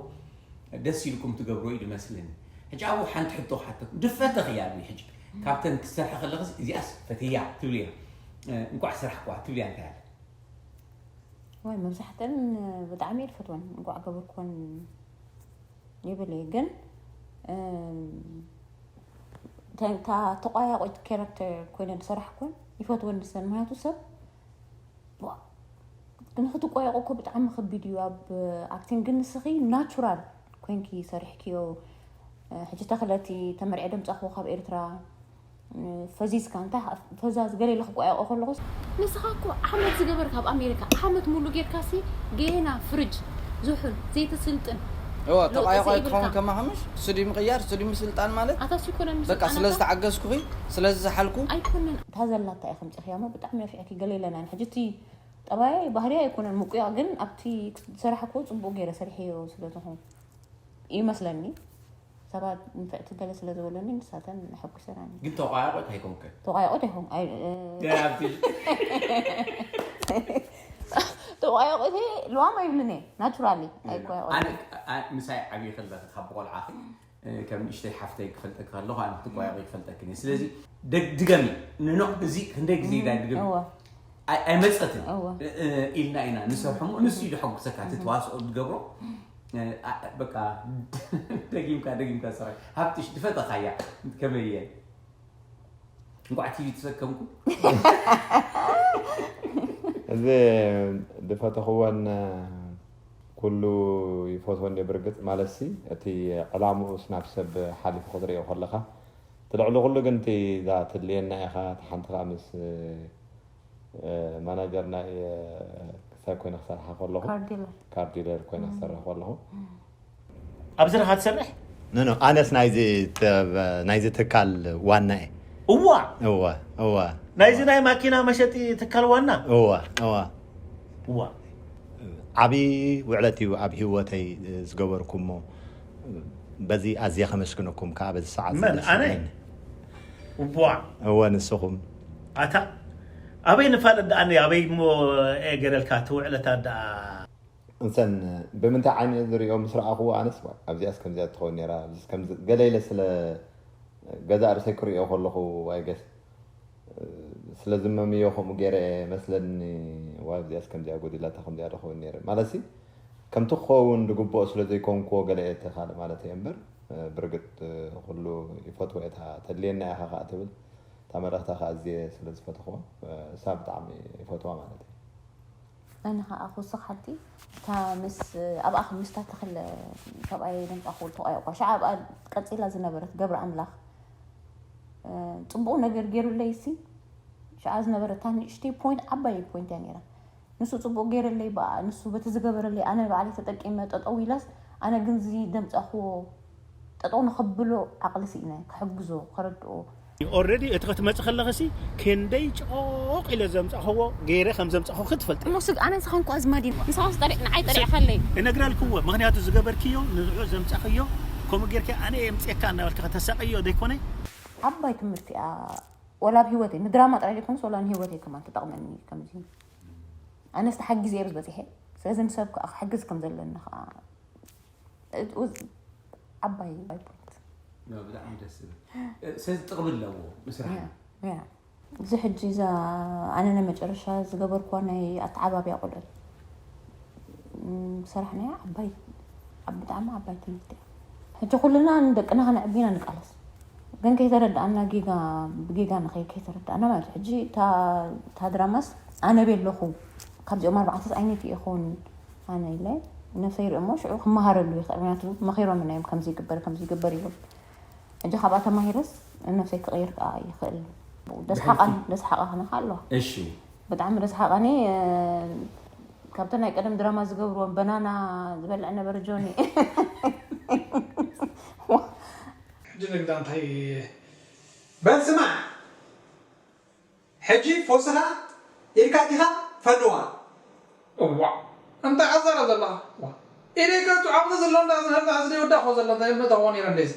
ደስ ኢልኩም ትገብሮ እዩ ዝመስለኒ ሕጂ ኣብኡ ሓንቲ ሕቶ ክሓተኩም ድፈተኽ እያ ሕጂ ካብተን ክትሰርሐ ከለኽስ እዚኣስ ፈትያ ትብል እያ እንቋዕ ስራሕኳ ትብል እያ እንታይ ኣለ ወይ መብዛሕተን ብጣዕሚ እየ ዝፈትወን እንቋዕ ገበርኩወን ይብል እየ ግን እታ ተቋያቆይት ካራክተር ኮይነ ዝሰራሕኩን ይፈትወን ንሰን ምክንያቱ ሰብ ንክትቋየቁ እኮ ብጣዕሚ ከቢድ እዩ ኣብ ኣክቲንግ ግን ንስኺ ናቹራል ኮይንኪ ሰሪሕክዮ ሕጂ ተኽለቲ ተመርዐ ደምፃኽዎ ካብ ኤርትራ ፈዚዝካ እንታይ ፈዛዝ ገለ ኢለ ክቋየቆ ከለኹ ንስኻ እኮ ዓመት ዝገበርካ ኣብ ኣሜሪካ ዓመት ሙሉ ጌርካ ሲ ጌና ፍርጅ ዝሑል ዘይትስልጥን እዋ ተቋይቋይ ክኸውን ከማኸምሽ ስዲ ምቕያር ስዲ ምስልጣን ማለት ኣታ ሲኮነን በቃ ስለ ዝተዓገዝኩኺ ስለ ዝዝሓልኩ ኣይኮነን እታ ዘላታ እየ ከምፅእኽያ እሞ ብጣዕሚ ነፊዕኪ ገለ ኢለና ሕጂ እቲ ጠባያይ ባህርያ ኣይኮነን ምቁያ ግን ኣብቲ ዝሰራሕክዎ ፅቡቅ ገይረ ሰሪሐዮ ስለዝኾን ይመስለኒ ሰባት ንፍዕቲ ገለ ስለ ዝበለኒ ንሳተን ሕጉሰናኒ ግን ተቋያቆት ኣይኮንከ ተቋያቆት ኣይኮን ተቋያቆት ልዋም ኣይብልን እየ ናቹራሊ ኣይቋያቆት ምሳይ ዓብዪ ከለኺ ካብ ቆልዓኺ ከም ንእሽተይ ሓፍተይ ክፈልጠኪ ከለኹ ኣነ ክትቋየቆ ይፈልጠኪ እየ ስለዚ ድገሚ ንኖ እዚ ክንደይ ግዜ ኢላ ድገሚ ኣይመፀትን ኢልና ኢና ንሰርሖ ንሱ እዩ ድሐጉሰካ እቲ ተዋስኦ ዝገብሮ በቃ ደጊምካ ደጊምካ ሰራይ ሃብትሽ ድፈተኻያ ከመይ እየ እንኳዕ ቲቪ ተሰከምኩ እዚ ድፈተኽወን ኩሉ ይፈትወን እየ ብርግፅ ማለት ሲ እቲ ዕላምኡስ ናብ ሰብ ሓሊፉ ክትሪኦ ከለካ እቲ ልዕሊ ኩሉ ግን እቲ እዛ ትድልየና ኢኻ እቲ ሓንቲ ከዓ ምስ ማናጀር ናይ ክሳብ ኮይነ ክሰርሓ ከለኹ ካር ዲለር ኮይነ ክሰርሕ ከለኹ ኣብዚ ርኻ ትሰርሕ ኖ ኣነስ ናይዚ ናይዚ ትካል ዋና እየ እዋ እዋ እዋ ናይዚ ናይ ማኪና መሸጢ ትካል ዋና እዋ እዋ እዋ ዓብዪ ውዕለት እዩ ኣብ ህይወተይ ዝገበርኩሞ በዚ ኣዝየ ከመስግነኩም ከዓ በዚ ሰዓት መን ኣነ እዋ እወ ንስኹም ኣታ ኣበይ ንፋለጥ ደኣ ኣበይ እሞ ገረልካ ትውዕለታ ደኣ እንሰን ብምንታይ ዓይነ ዝሪኦ ምስ ረኣኽዎ ኣነስ ኣብዚኣስ ከምዚኣ ትኸውን ነራ ገለ ኢለ ስለ ገዛ ርእሰይ ክሪኦ ከለኹ ኣይገስ ስለ ዝመምዮ ከምኡ ገይረ መስለኒ ዋይ ኣብዚኣስ ከምዚኣ ጎዲላታ ከምዚኣ ዶ ክብል ነይረ ማለት ሲ ከምቲ ክኸውን ዝግብኦ ስለ ዘይኮንክዎ ገለ እየ ተኻለ ማለት እየ እምበር ብርግጥ ኩሉ ይፈትዎ እየ ተድልየና ኢኻ ከዓ ትብል እታ መልእኽታ ከዓ ኣዝየ ስለ ዝፈተኽዋ እሳ ብጣዕሚ ይፈትዋ ማለት እዩ ኣነ ከዓ ክውስኽ ሓንቲ እታ ምስ ኣብኣ ምስታ ተኽለ ሰብኣይ ደምፃ ክብል ተቋየቋ ሸዓ ኣብኣ ቀፂላ ዝነበረት ገብረ ኣምላኽ ፅቡቕ ነገር ገይሩለይ ሲ ሽዓ ዝነበረ እታ ንእሽተይ ፖይንት ዓባይ ፖይንት እያ ነይራ ንሱ ፅቡቕ ገይረለይ በኣ ንሱ በቲ ዝገበረለይ ኣነ ባዕለይ ተጠቂመ ጠጠው ኢላስ ኣነ ግን እዚ ደምፃኽዎ ጠጠው ንኸብሎ ዓቕሊ ስኢነ ክሕግዞ ከረድኦ ኦረዲ እቲ ክትመፅ ከለኽሲ ክንደይ ጭቆቕ ኢለ ዘምፃኽዎ ገይረ ከም ዘምፃኹ ክትፈልጥ እሞ ስግ ኣነ ንስኻ እንኳ ኣዝማድ እዩ ንስኻስ ጠሪዕ ንዓይ ጠሪዕካለይ እነግረልክዎ ምክንያቱ ዝገበርክዮ ንዝዑ ዘምፃኽዮ ከምኡ ጌርካ ኣነ የምፅየካ እናበልካ ከተሳቀዮ ዘይኮነ ዓባይ ትምህርቲ እያ ወላ ኣብ ህይወተይ ንድራማ ጥራይ ዘይኮነስ ወላ ንህይወተይ ከማን ትጠቕመኒ ከምዚ ኣነስ ተሓጊዘ እየ በፂሐ ስለዚ ንሰብ ከዓ ክሕግዝ ከም ዘለኒ ከዓ ዓባይ point ብጣዕሚ ደስ ዝብል ስለዚ ጥቕሚ ኣለዎ ምስራሕ እዚ ሕጂ እዛ ኣነ ናይ መጨረሻ ዝገበርኩዋ ናይ ኣተዓባብያ ቆልዑት ሰራሕናያ ዓባይ ብጣዕሚ ዓባይ ትምህርቲ ሕጂ ኩልና ንደቅና ከነዕቢና ንቃለስ ግን ከይተረዳኣና ጌጋ ብጌጋ ንኸይ ከይተረዳኣና ማለት ሕጂ እታ ድራማስ ኣነ ቤለኹ ካብዚኦም ኣርባዕተስ ዓይነት ይኹን ኣነ ኢለ ነብሰይ ይርኢ እሞ ሽዑ ክመሃረሉ ይኽእል። ምክንያቱ መኺሮምና እዮም፣ ከምዚ ይግበር፣ ከምዚ ይግበር ይብል። ሕጂ ካብኣ ተማሂረስ ነብሰይ ክቕይር ከዓ ይኽእል። ደስሓቓን ደስሓቓ ክነኻ ኣለዋ። እሺ። ብጣዕሚ ደስሓቓኒ። ካብተ ናይ ቀደም ድራማ ዝገብርዎም በናና ዝበልዕ ነበረ ጆኒ። ሕጂ ንግዳ እንታይ? በል ስማዕ፣ ሕጂ ፎስኻ ኢድካ ዲኻ ፈንዋ። እዋ፣ እንታይ ኣዛረብ ዘለኻ? ዋ፣ ኢደይ ከቱ ዓቕሊ ዘሎ እንዳ ዝህብ ዝደይ ወዳ ኾ ዘሎ እንታይ ምእታ ኾን ይረ እንደዚ።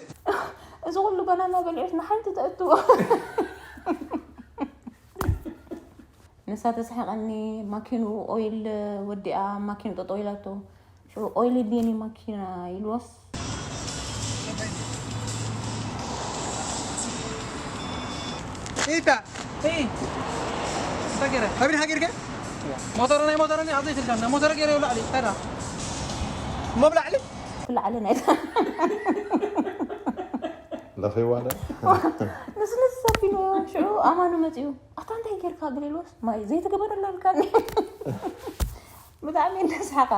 እዚ ኩሉ በናና በሊዑስ ንሓንቲ ተእትዎ። ንሳ ተስሕቐኒ። ማኪኑ ኦይል ወዲኣ ማኪኑ ጠጠው ኢላቶ። ሽዑ ኦይል የድልየኒ ማኪና ኢልዎስ። ኢታ እይ እንታይ ገይረ ከቢድ ሃገርካ ሞተር ናይ ሞተር ኣብዚ ትልዳና ሞተር ገይረ ይብላዕ ተራ መብላዕሊ ክላዓለ ናይ ለኺዋ ዶ ንስንስ ሰፊኑ። ሽዑ ኣማኑ መፅኡ። ኣታ እንታይ ጌርካ ገለ ኢልዎስ ማይ ዘይተገበረላልካኒ። ብጣዕሚ እንዳስሓቃ።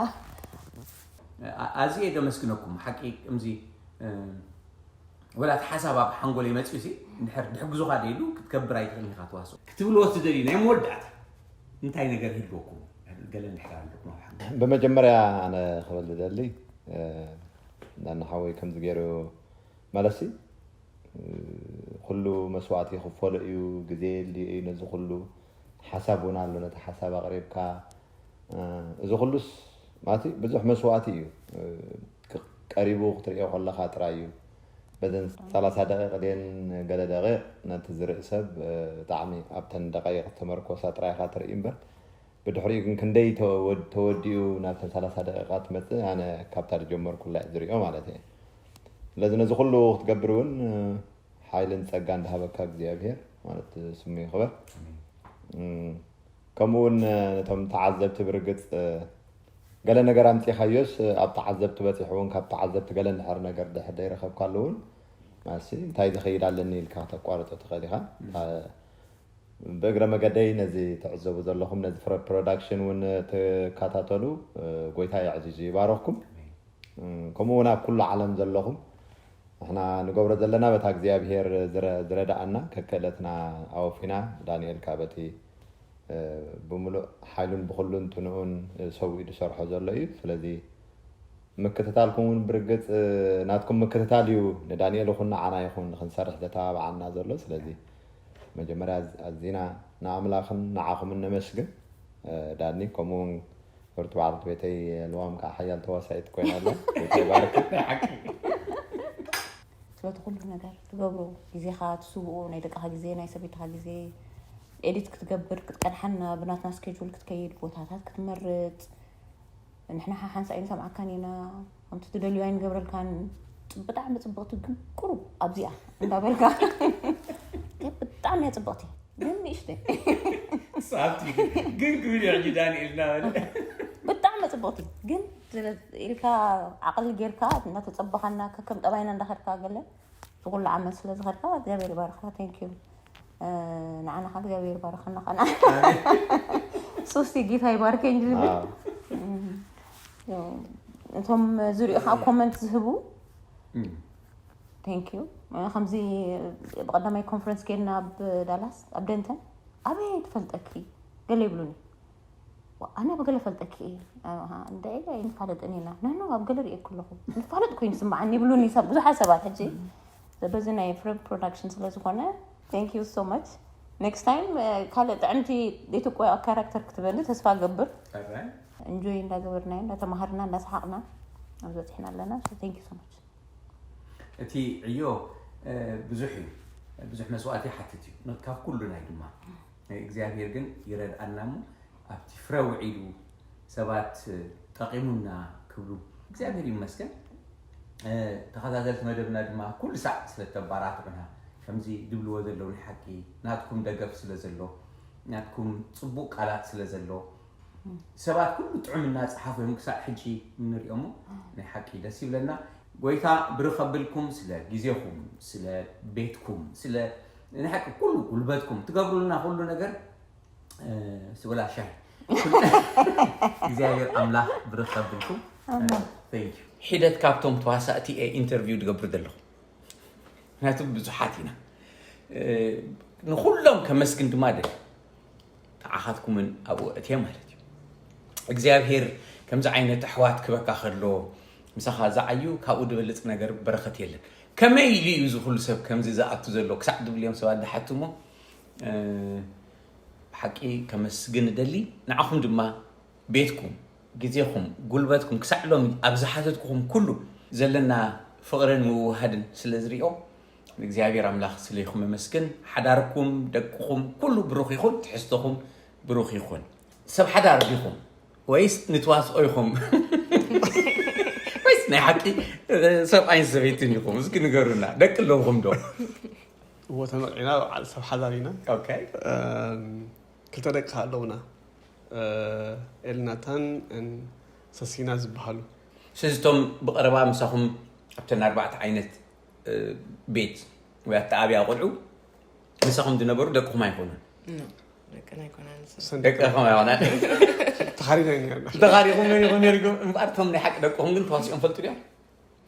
ኣዝየ ደመስግነኩም ሓቂ። ከምዚ ወላ እቲ ሓሳብ ኣብ ሓንጎለይ መፅኡ ሲ እንድሕር ድሕግዙኻ ደይሉ ክትገብር ኣይትኽእልን ኢኻ። ተዋስኦ ክትብልዎ ትደልዩ ናይ መወዳእታ እንታይ ነገር ይህልወኩም? ገለ እንድሕር ኣለኩም ኣብ ሓንጎል ብመጀመርያ ኣነ ክብል ዝደሊ ናና ሓወይ ከምዚ ገይሩ ማለትሲ ኩሉ መስዋእቲ ይኽፈሎ እዩ፣ ግዜ የድልዮ እዩ ነዚ ኩሉ። ሓሳብ እውን ኣሎ፣ ነቲ ሓሳብ ኣቕሪብካ። እዚ ኩሉስ ማለት ብዙሕ መስዋእቲ እዩ። ቀሪቡ ክትርእዮ ከለኻ ጥራይ እዩ። በዘን ሰላሳ ደቂቕ ድየን ገለ ደቂቕ ነቲ ዝርኢ ሰብ ብጣዕሚ ኣብተን ደቃይቕ ተመርኮሳ ጥራይ ኢኻ ትርኢ እምበር ብድሕሪኡ ግን ክንደይ ተወድ- ተወዲኡ ናብተን ሰላሳ ደቂቓ ትመጽእ ኣነ ካብታ ዝጀመርኩላ እየ ዝሪኦ ማለት እየ። ስለዚ ነዚ ኩሉ ክትገብር እውን ሓይልን ጸጋን ዝሃበካ እግዚኣብሄር ማለት ስሙ ይኽበር። እም፣ ከምኡ እውን ነቶም ተዓዘብቲ ብርግጽ ገለ ነገር ኣምጺኻዮስ ኣብ ተዓዘብቲ በጺሑ እውን ካብ ተዓዘብቲ ገለ እንድሕር ነገር ድሕር ዘይረኸብካሉ እውን ማሲ እንታይ ዝኸይድ ኣለኒ ኢልካ ከተቋርጦ ትኽእል ኢኻ። ብእግረ መገደይ ነዚ ትዕዘቡ ዘለኹም ነዚ ፍረ ፕሮዳክሽን እውን ትከታተሉ ጎይታ የዕዚዙ ይባረኽኩም። ከምኡ እውን ኣብ ኩሉ ዓለም ዘለኹም ንሕና ንገብሮ ዘለና በታ እግዚኣብሄር ዝረ- ዝረዳኣና ከክእለትና ኣወፊና ዳንኤል ካብ በቲ ብምሉእ ሓይሉን ብኩሉን ትንኡን ሰዊኡ ዝሰርሖ ዘሎ እዩ። ስለዚ ምክትታልኩም እውን ብርግፅ ናትኩም ምክትታል እዩ። ንዳንኤል ይኹን ንዓና ይኹን ንክንሰርሕ ዘተባብዓና ዘሎ። ስለዚ መጀመርያ ኣዚና ንኣምላኽን ንዓኹምን ነመስግን። ዳኒ ከምኡ እውን ክብርቲ በዓልቲ ቤተይ ልዋም ከዓ ሓያል ተዋሳኢት ኮይና ኣላ። ጎይታ ይባርክ። ስለቲ ኩሉ ነገር ትገብሮ ግዜኻ ትስውኡ ናይ ደቅኻ ግዜ ናይ ሰበይትኻ ግዜ ኤዲት ክትገብር ክትቀድሓና ብናትና ስኬጁል ክትከይድ ቦታታት ክትመርፅ ንሕና ሓሓንሳ ኣይንሰምዓካን ኢና ከምቲ ትደልዮ ኣይንገብረልካን ብጣዕሚ ፅብቕቲ ግን ቁሩብ ኣብዚኣ እንዳበልካ ብጣዕሚ እያ ፅብቕቲ ግን ንእሽተይ ሳብቲ ግን ክብል እዩ ሕጂ ዳንኤል እናበለ ብጣዕሚ ፅብቕቲ ግን ኢልካ ዓቕሊ ጌርካ እናተፀበኻና ከከም ጠባይና እንዳኸድካ ገለ ዝኩሉ ዓመት ስለ ዝኸድካ እግዚኣብሔር ይባርካ thank you ንዓና ከዓ እግዚኣብሔር ይባርኸና ከና ሶስቲ ጌታ ይባርከኝ ዝብል እቶም ዝሪኡ ከዓ ኮመንት ዝህቡ thank you ከምዚ ብቀዳማይ ኮንፈረንስ ጌርና ኣብ ዳላስ ኣብ ደንተን ኣበይ ትፈልጠኪ ገለ ይብሉኒ ኣነ ብገለ ፈልጠኪ እየ እንደ ኣይንፋለጥን ኢና ነኖ ኣብ ገለ ርእየኩ ኣለኹ ንፋለጥ ኮይኑ ስምዓኒ ይብሉኒ ሰብ ብዙሓት ሰባት ሕጂ በዚ ናይ ፍሬም ፕሮዳክሽን ስለ ዝኾነ thank you so much next time ካልእ ጥዕምቲ ዘይትቆያ ካራክተር ክትበኒ ተስፋ ገብር እንጆይ እንዳገበርና እንዳተማሃርና እንዳሰሓቅና ኣብዚ በፂሕና ኣለና thank you so much እቲ ዕዮ ብዙሕ እዩ ብዙሕ መስዋእቲ ይሓትት እዩ ካብ ኩሉ ናይ ድማ እግዚኣብሔር ግን ይረድኣና እሞ ኣብቲ ፍረ ውዒሉ ሰባት ጠቒሙና ክብሉ እግዚኣብሔር ይመስገን ተኸታተልቲ መደብና ድማ ኩሉ ሳዕ ስለተባራትዑና ከምዚ ድብልዎ ዘለዉ ናይ ሓቂ ናትኩም ደገፍ ስለ ዘሎ ናትኩም ፅቡቅ ቃላት ስለ ዘሎ ሰባት ኩሉ ጥዑም እናፀሓፉ እዮም ክሳብ ሕጂ እንሪኦሞ ናይ ሓቂ ደስ ይብለና ጎይታ ብርኸብልኩም ስለ ግዜኹም ስለ ቤትኩም ስለ ናይ ሓቂ ኩሉ ጉልበትኩም ትገብሩልና ኩሉ ነገር ስወላ ሻሂ እግዚኣብሔር ኣምላኽ ብርኸብልኩም ሒደት ካብቶም ተዋሳእቲ እየ ኢንተርቪው ዝገብር ዘለኹ። ምክንያቱ ብዙሓት ኢና። ንኩሎም ከመስግን ድማ ደል ተዓኻትኩምን ኣብኡ እትየ ማለት እዩ። እግዚኣብሔር ከምዚ ዓይነት ኣሕዋት ክበካ ከሎ ምሳኻ ዝዓዩ ካብኡ ዝበልፅ ነገር በረኸት የለን። ከመይ ኢሉ እዩ እዚ ኩሉ ሰብ ከምዚ ዝኣቱ ዘሎ ክሳዕ ድብልዮም ሰባት ድሓትሞ ሓቂ ከመስግን ደሊ። ንዓኹም ድማ ቤትኩም፣ ግዜኹም፣ ጉልበትኩም ክሳዕ ሎሚ ኣብ ዝሓተትኩኹም ኩሉ ዘለና ፍቕርን ምውሃድን ስለ ዝሪኦ እግዚኣብሔር ኣምላኽ ስለይኹም የመስግን። ሓዳርኩም፣ ደቅኹም ኩሉ ብሩኽ ይኹን፣ ትሕዝቶኹም ብሩኽ ይኹን። ሰብ ሓዳር ዲኹም ወይስ ንትዋስኦ ኢኹም? ወይስ ናይ ሓቂ ሰብኣይን ሰበይትን ኢኹም? እስኪ ንገሩና። ደቂ ኣለውኹም ዶ? እዎ ተመርዒና በዓል ሰብ ሓዳር ኢና። ኦኬ። ክልተ ደቂ ኣለውና፣ ኤልናታን ሰሲና ዝበሃሉ። ስለዚ እቶም ብቐረባ ምሳኹም ኣብተን ኣርባዕተ ዓይነት ቤት ወይ ኣብቲ ኣብያ ቆልዑ ምሳኹም ዝነበሩ ደቅኹም ኣይኮኑን? ደቅና ኣይኮናን። ደቅኹም ኣይኮናን። ተኻሪና ኢና ነርና። ተኻሪኹም ነይርኩም ነይርኩም እምበኣር እቶም ናይ ሓቂ ደቅኹም ግን ተዋሲኦም ፈልጡ ድዮም?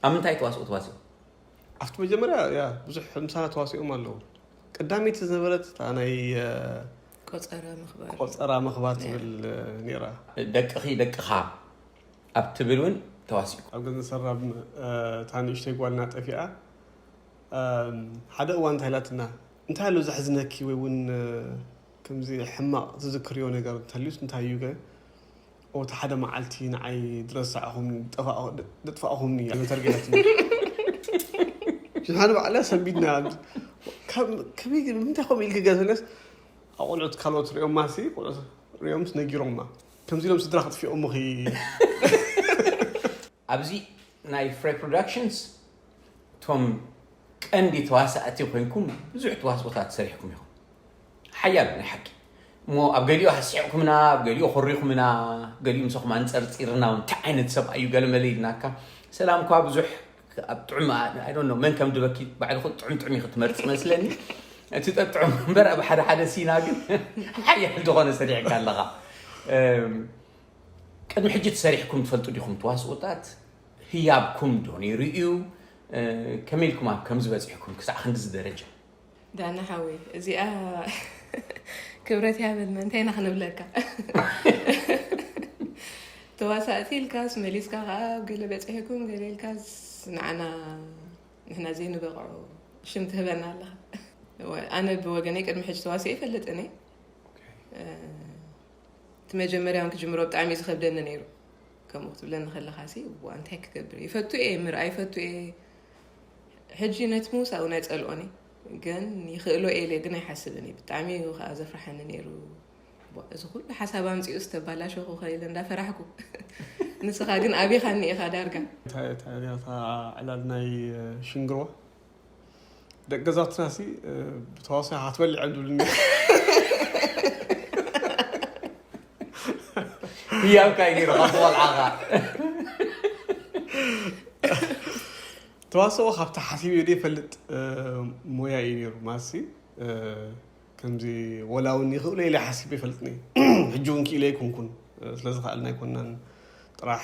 ኣብ ምንታይ ተዋስኦ ተዋሲኦም? ኣብቲ መጀመርያ ያ ብዙሕ ምሳና ተዋሲኦም ኣለዉ። ቀዳመይቲ ዝነበረት እታ ናይ ቆፀራ ምኽባር ቆፀራ ምኽባር ትብል ነይራ። ደቅኺ ደቅኻ ኣብ ትብል እውን ተዋሲኡ። ኣብ ገዛ ሰራብ እታ ንእሽተይ ጓልና ጠፊኣ ሓደ እዋን እንታይ ኢላትና፣ እንታይ ኣሎ ዘሕዝነኪ ወይ እውን ከምዚ ሕማቕ ትዝክርዮ ነገር እንተልዩስ እንታይ እዩ ገ እቲ ሓደ መዓልቲ ንዓይ ድረሳዕኹም ድጥፋእኹምኒ እያ ተርጊላትኒ። ሽሓን ባዕላ ሰንቢድና። ከመይ ምንታይ ከምኡ ኢልክ ገዘለስ ኣቆልዑት ካልኦት ሪኦማ ሲ ቆልዑት ሪኦምስ ነጊሮማ ከምዚ ኢሎም ስድራ ክጥፊኦምኺ። ኣብዚ ናይ ፍሬ ፕሮዳክሽንስ እቶም ቀንዲ ተዋሳእቲ ኮይንኩም ብዙሕ ተዋስኦታት ሰሪሕኩም ኢኹም። ሓያል ናይ ሓቂ እሞ ኣብ ገሊኡ ሃስዕኩምና፣ ኣብ ገሊኡ ኮሪኹምና፣ ገሊኡ ምሳኹም ኣንፀርፂርና እንታይ ዓይነት ሰብ እዩ ገለመለ ኢልናካ። ሰላም እኳ ብዙሕ ኣብ ጥዑም I don't know መን ከም ድበኪ ባዕልኹ ጥዑም ጥዑም ኢኺ ትመርፂ መስለኒ። እቲ ጠጥዑም እምበር ኣብ ሓደ ሓደ ሲና ግን ሓያል ዝኾነ ሰሪሕካ ኣለኻ። ቅድሚ ሕጂ ትሰሪሕኩም ትፈልጡ ዲኹም ተዋስኦታት? ህያብኩም ዶ ነይሩ እዩ? ከመይ ኢልኩም ኣብ ከምዚ በፂሕኩም ክሳዕ ክንድዚ ደረጃ? ዳና ሓወይ እዚኣ ክብረት ያበልና እንታይ ኢና ክንብለካ? ተዋሳእቲ ኢልካስ መሊስካ ከዓ ኣብ ገለ በፂሕኩም ገለ ኢልካስ ንዓና ንሕና ዘይንበቕዖ ሽም ትህበና ኣለኻ። ኣነ ብወገነይ ቅድሚ ሕጂ ተዋሲኦ ይፈልጥን እየ። እቲ መጀመርያ እውን ክጅምሮ ብጣዕሚ እዩ ዝኸብደኒ ነይሩ። ከምኡ ክትብለኒ ከለኻ ሲ እዋ እንታይ ክገብር እየ? ይፈቱ እየ፣ ምርኣይ ይፈቱ እየ። ሕጂ ነቲ ምውሳእ እውን ኣይጸልኦን እየ። ግን ይኽእሎ እየ ኢለ ግን ኣይሓስብን እየ። ብጣዕሚ እዩ ከዓ ዘፍርሓኒ ነይሩ። እዋ፣ እዚ ኩሉ ሓሳብ ኣምፂኡ ዝተባላሸኹ ከይለ እንዳፈራሕኩ ንስኻ ግን ኣቢኻኒ ኢኻ ዳርጋ። እንታይ እታ ዕላል ናይ ሽንግርዋ ደቂ ገዛውትና ሲ ብተዋሳኢ ክትበልዕ እዮም ዝብሉኒ። ህያብካ እዩ ነይሩ ካብ ቆልዓኻ። ተዋስኦ ካብቲ ሓሲበዮ ዘይፈልጥ ሞያ እዩ ነይሩ። ማሲ ከምዚ ወላ እውን ይኽእሎ ኢለ ሓሲበ ይፈልጥኒ። ሕጂ እውን ክኢለ ኣይኮንኩን፣ ስለዝኸኣልና ኣይኮንናን። ጥራሕ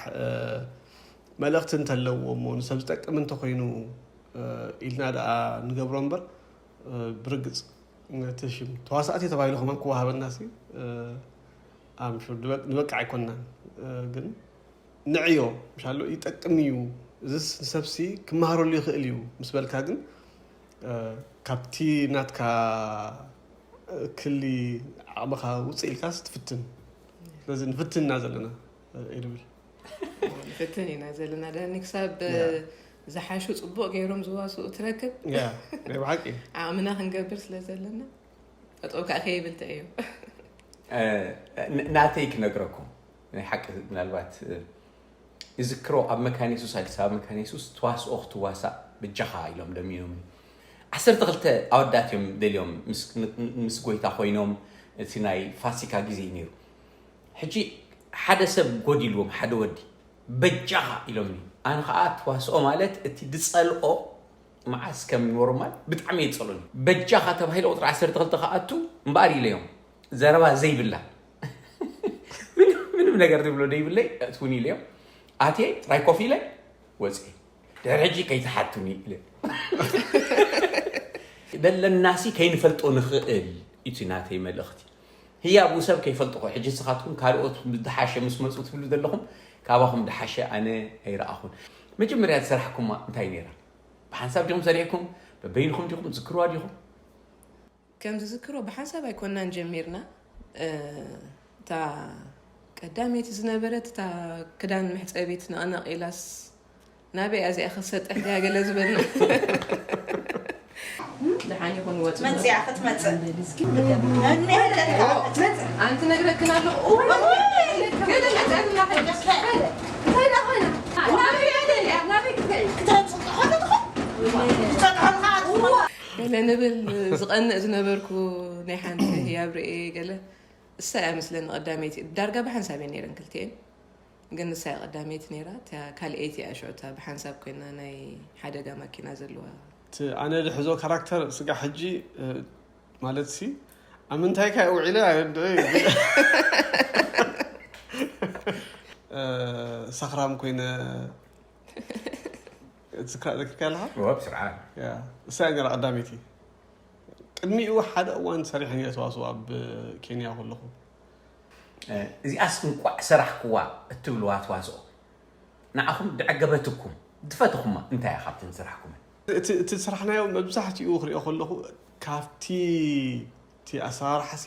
መልእኽቲ እንተለዎ እሞ ንሰብ ዝጠቅም እንተኮይኑ ኢልና ደኣ ንገብሮ እምበር ብርግፅ ነቲ ሽም ተዋሳእቲ ተባሂሉ ከማን ክወሃበና ሲ ኣምሹር ንበቅዕ ኣይኮንናን። ግን ንዕዮ ምሻሎ ይጠቅም እዩ፣ እዚስ ንሰብሲ ክመሃረሉ ይኽእል እዩ ምስ በልካ ግን ካብቲ ናትካ ክሊ ዓቕምኻ ውፅእ ኢልካስ ትፍትን። ስለዚ ንፍትን ኢና ዘለና ኢድብል ንፍትን ኢና ዘለና ደኒ ክሳብ ዝሓሹ ፅቡቅ ገይሮም ዝዋስኡ ትረክብ። ናይ ብሓቂ ዓቕምና ክንገብር ስለ ዘለና ጠጠው ከዓ ከይብል ተእዮ። ናተይ ክነግረኩም ናይ ሓቂ ምናልባት ይዝክሮ ኣብ መካነ የሱስ ኣዲስ ኣበባ መካነ የሱስ ተዋስኦ ክትዋሳእ በጃኻ ኢሎም ለሚኖም። ዓሰርተ ክልተ ኣወዳት እዮም ደልዮም ምስ ጎይታ ኮይኖም እቲ ናይ ፋሲካ ግዜ እዩ ነይሩ። ሕጂ ሓደ ሰብ ጎዲልዎም ሓደ ወዲ በጃኻ ኢሎምኒ። ኣነ ከዓ ተዋስኦ ማለት እቲ ዝፀልኦ መዓስ ከም ኖርማል ብጣዕሚ እየ ዝፀልኦኒ። በጃኻ ተባሂለ ቁፅሪ ዓሰርተ ክልተ ክኣቱ እምበኣር ኢለዮም። ዘረባ ዘይብላ ምንም ነገር ዝብሎ ዘይብለይ እትውን ኢለዮም። ኣትየ ጥራይ ኮፍ ኢለ ወፅየ። ድሕሪ ሕጂ ከይትሓቱኒ ኢለ። ደለናሲ ከይንፈልጦ ንኽእል እዩ ናተይ መልእኽቲ። ህያቡ ሰብ ከይፈልጥኹ። ሕጂ ንስኻትኩም ካልኦት ዝሓሸ ምስ መፁ ትብሉ ዘለኹም፣ ካባኹም ዝሓሸ ኣነ ኣይረኣኹን። መጀመርያ ዝሰራሕኩማ እንታይ ነይራ? ብሓንሳብ ዲኹም ሰሪሕኩም? በበይንኹም ዲኹም ትዝክርዋ ዲኹም? ከም ዝዝክሮ ብሓንሳብ ኣይኮናን ጀሚርና። እታ ቀዳመይቲ ዝነበረት እታ ክዳን መሕፀቢት ነቕነቕ ኢላስ ናበይ እዚኣ ክሰጥሕ ድያ ገለ ዝበልና። ደሓን ይኹን ወፅ መፅያ ክትመፅእ ኣንቲ ነግረክን ኣለኹ። ገለ መፅኣልና እንታይ ደኾነ ናበይ ኣለ ናበይ ክትከይ ገለ ንብል ዝቐንእ ዝነበርኩ ናይ ሓንቲ ህያብ ርኤ ገለ እሳ እያ መስለኒ ቀዳመይቲ። ዳርጋ ብሓንሳብ እየ ነይረን ክልቲኤን፣ ግን ንሳ እያ ቀዳመይቲ ነይራ። እታ ካልኣይቲ እያ ሽዑ እታ ብሓንሳብ ኮይና ናይ ሓደጋ ማኪና ዘለዋ። እቲ ኣነ ድሕዞ ካራክተር ስጋ ሕጂ ማለት ሲ ኣብ ምንታይ ካ ውዒለ ኣይርድኦ ሰኽራም ኮይነ ትዝክራ ዘኪርካ ኣለኻ? እወ፣ ብስርዓት። እሳ እያ ነራ ቀዳመይቲ። ቅድሚኡ ሓደ እዋን ሰሪሐ ነይረ ተዋስኦ ኣብ ኬንያ ከለኹ። እዚኣስ እንቋዕ ሰራሕክዋ እትብልዋ ተዋስኦ ንዓኹም ድዐገበትኩም ዝፈተኹማ እንታይ እያ ካብተን ዝሰራሕኩመን? እቲ እቲ ዝሰራሕናዮ መብዛሕትኡ ክሪኦ ከለኹ ካብቲ እቲ ኣሰራርሓሲ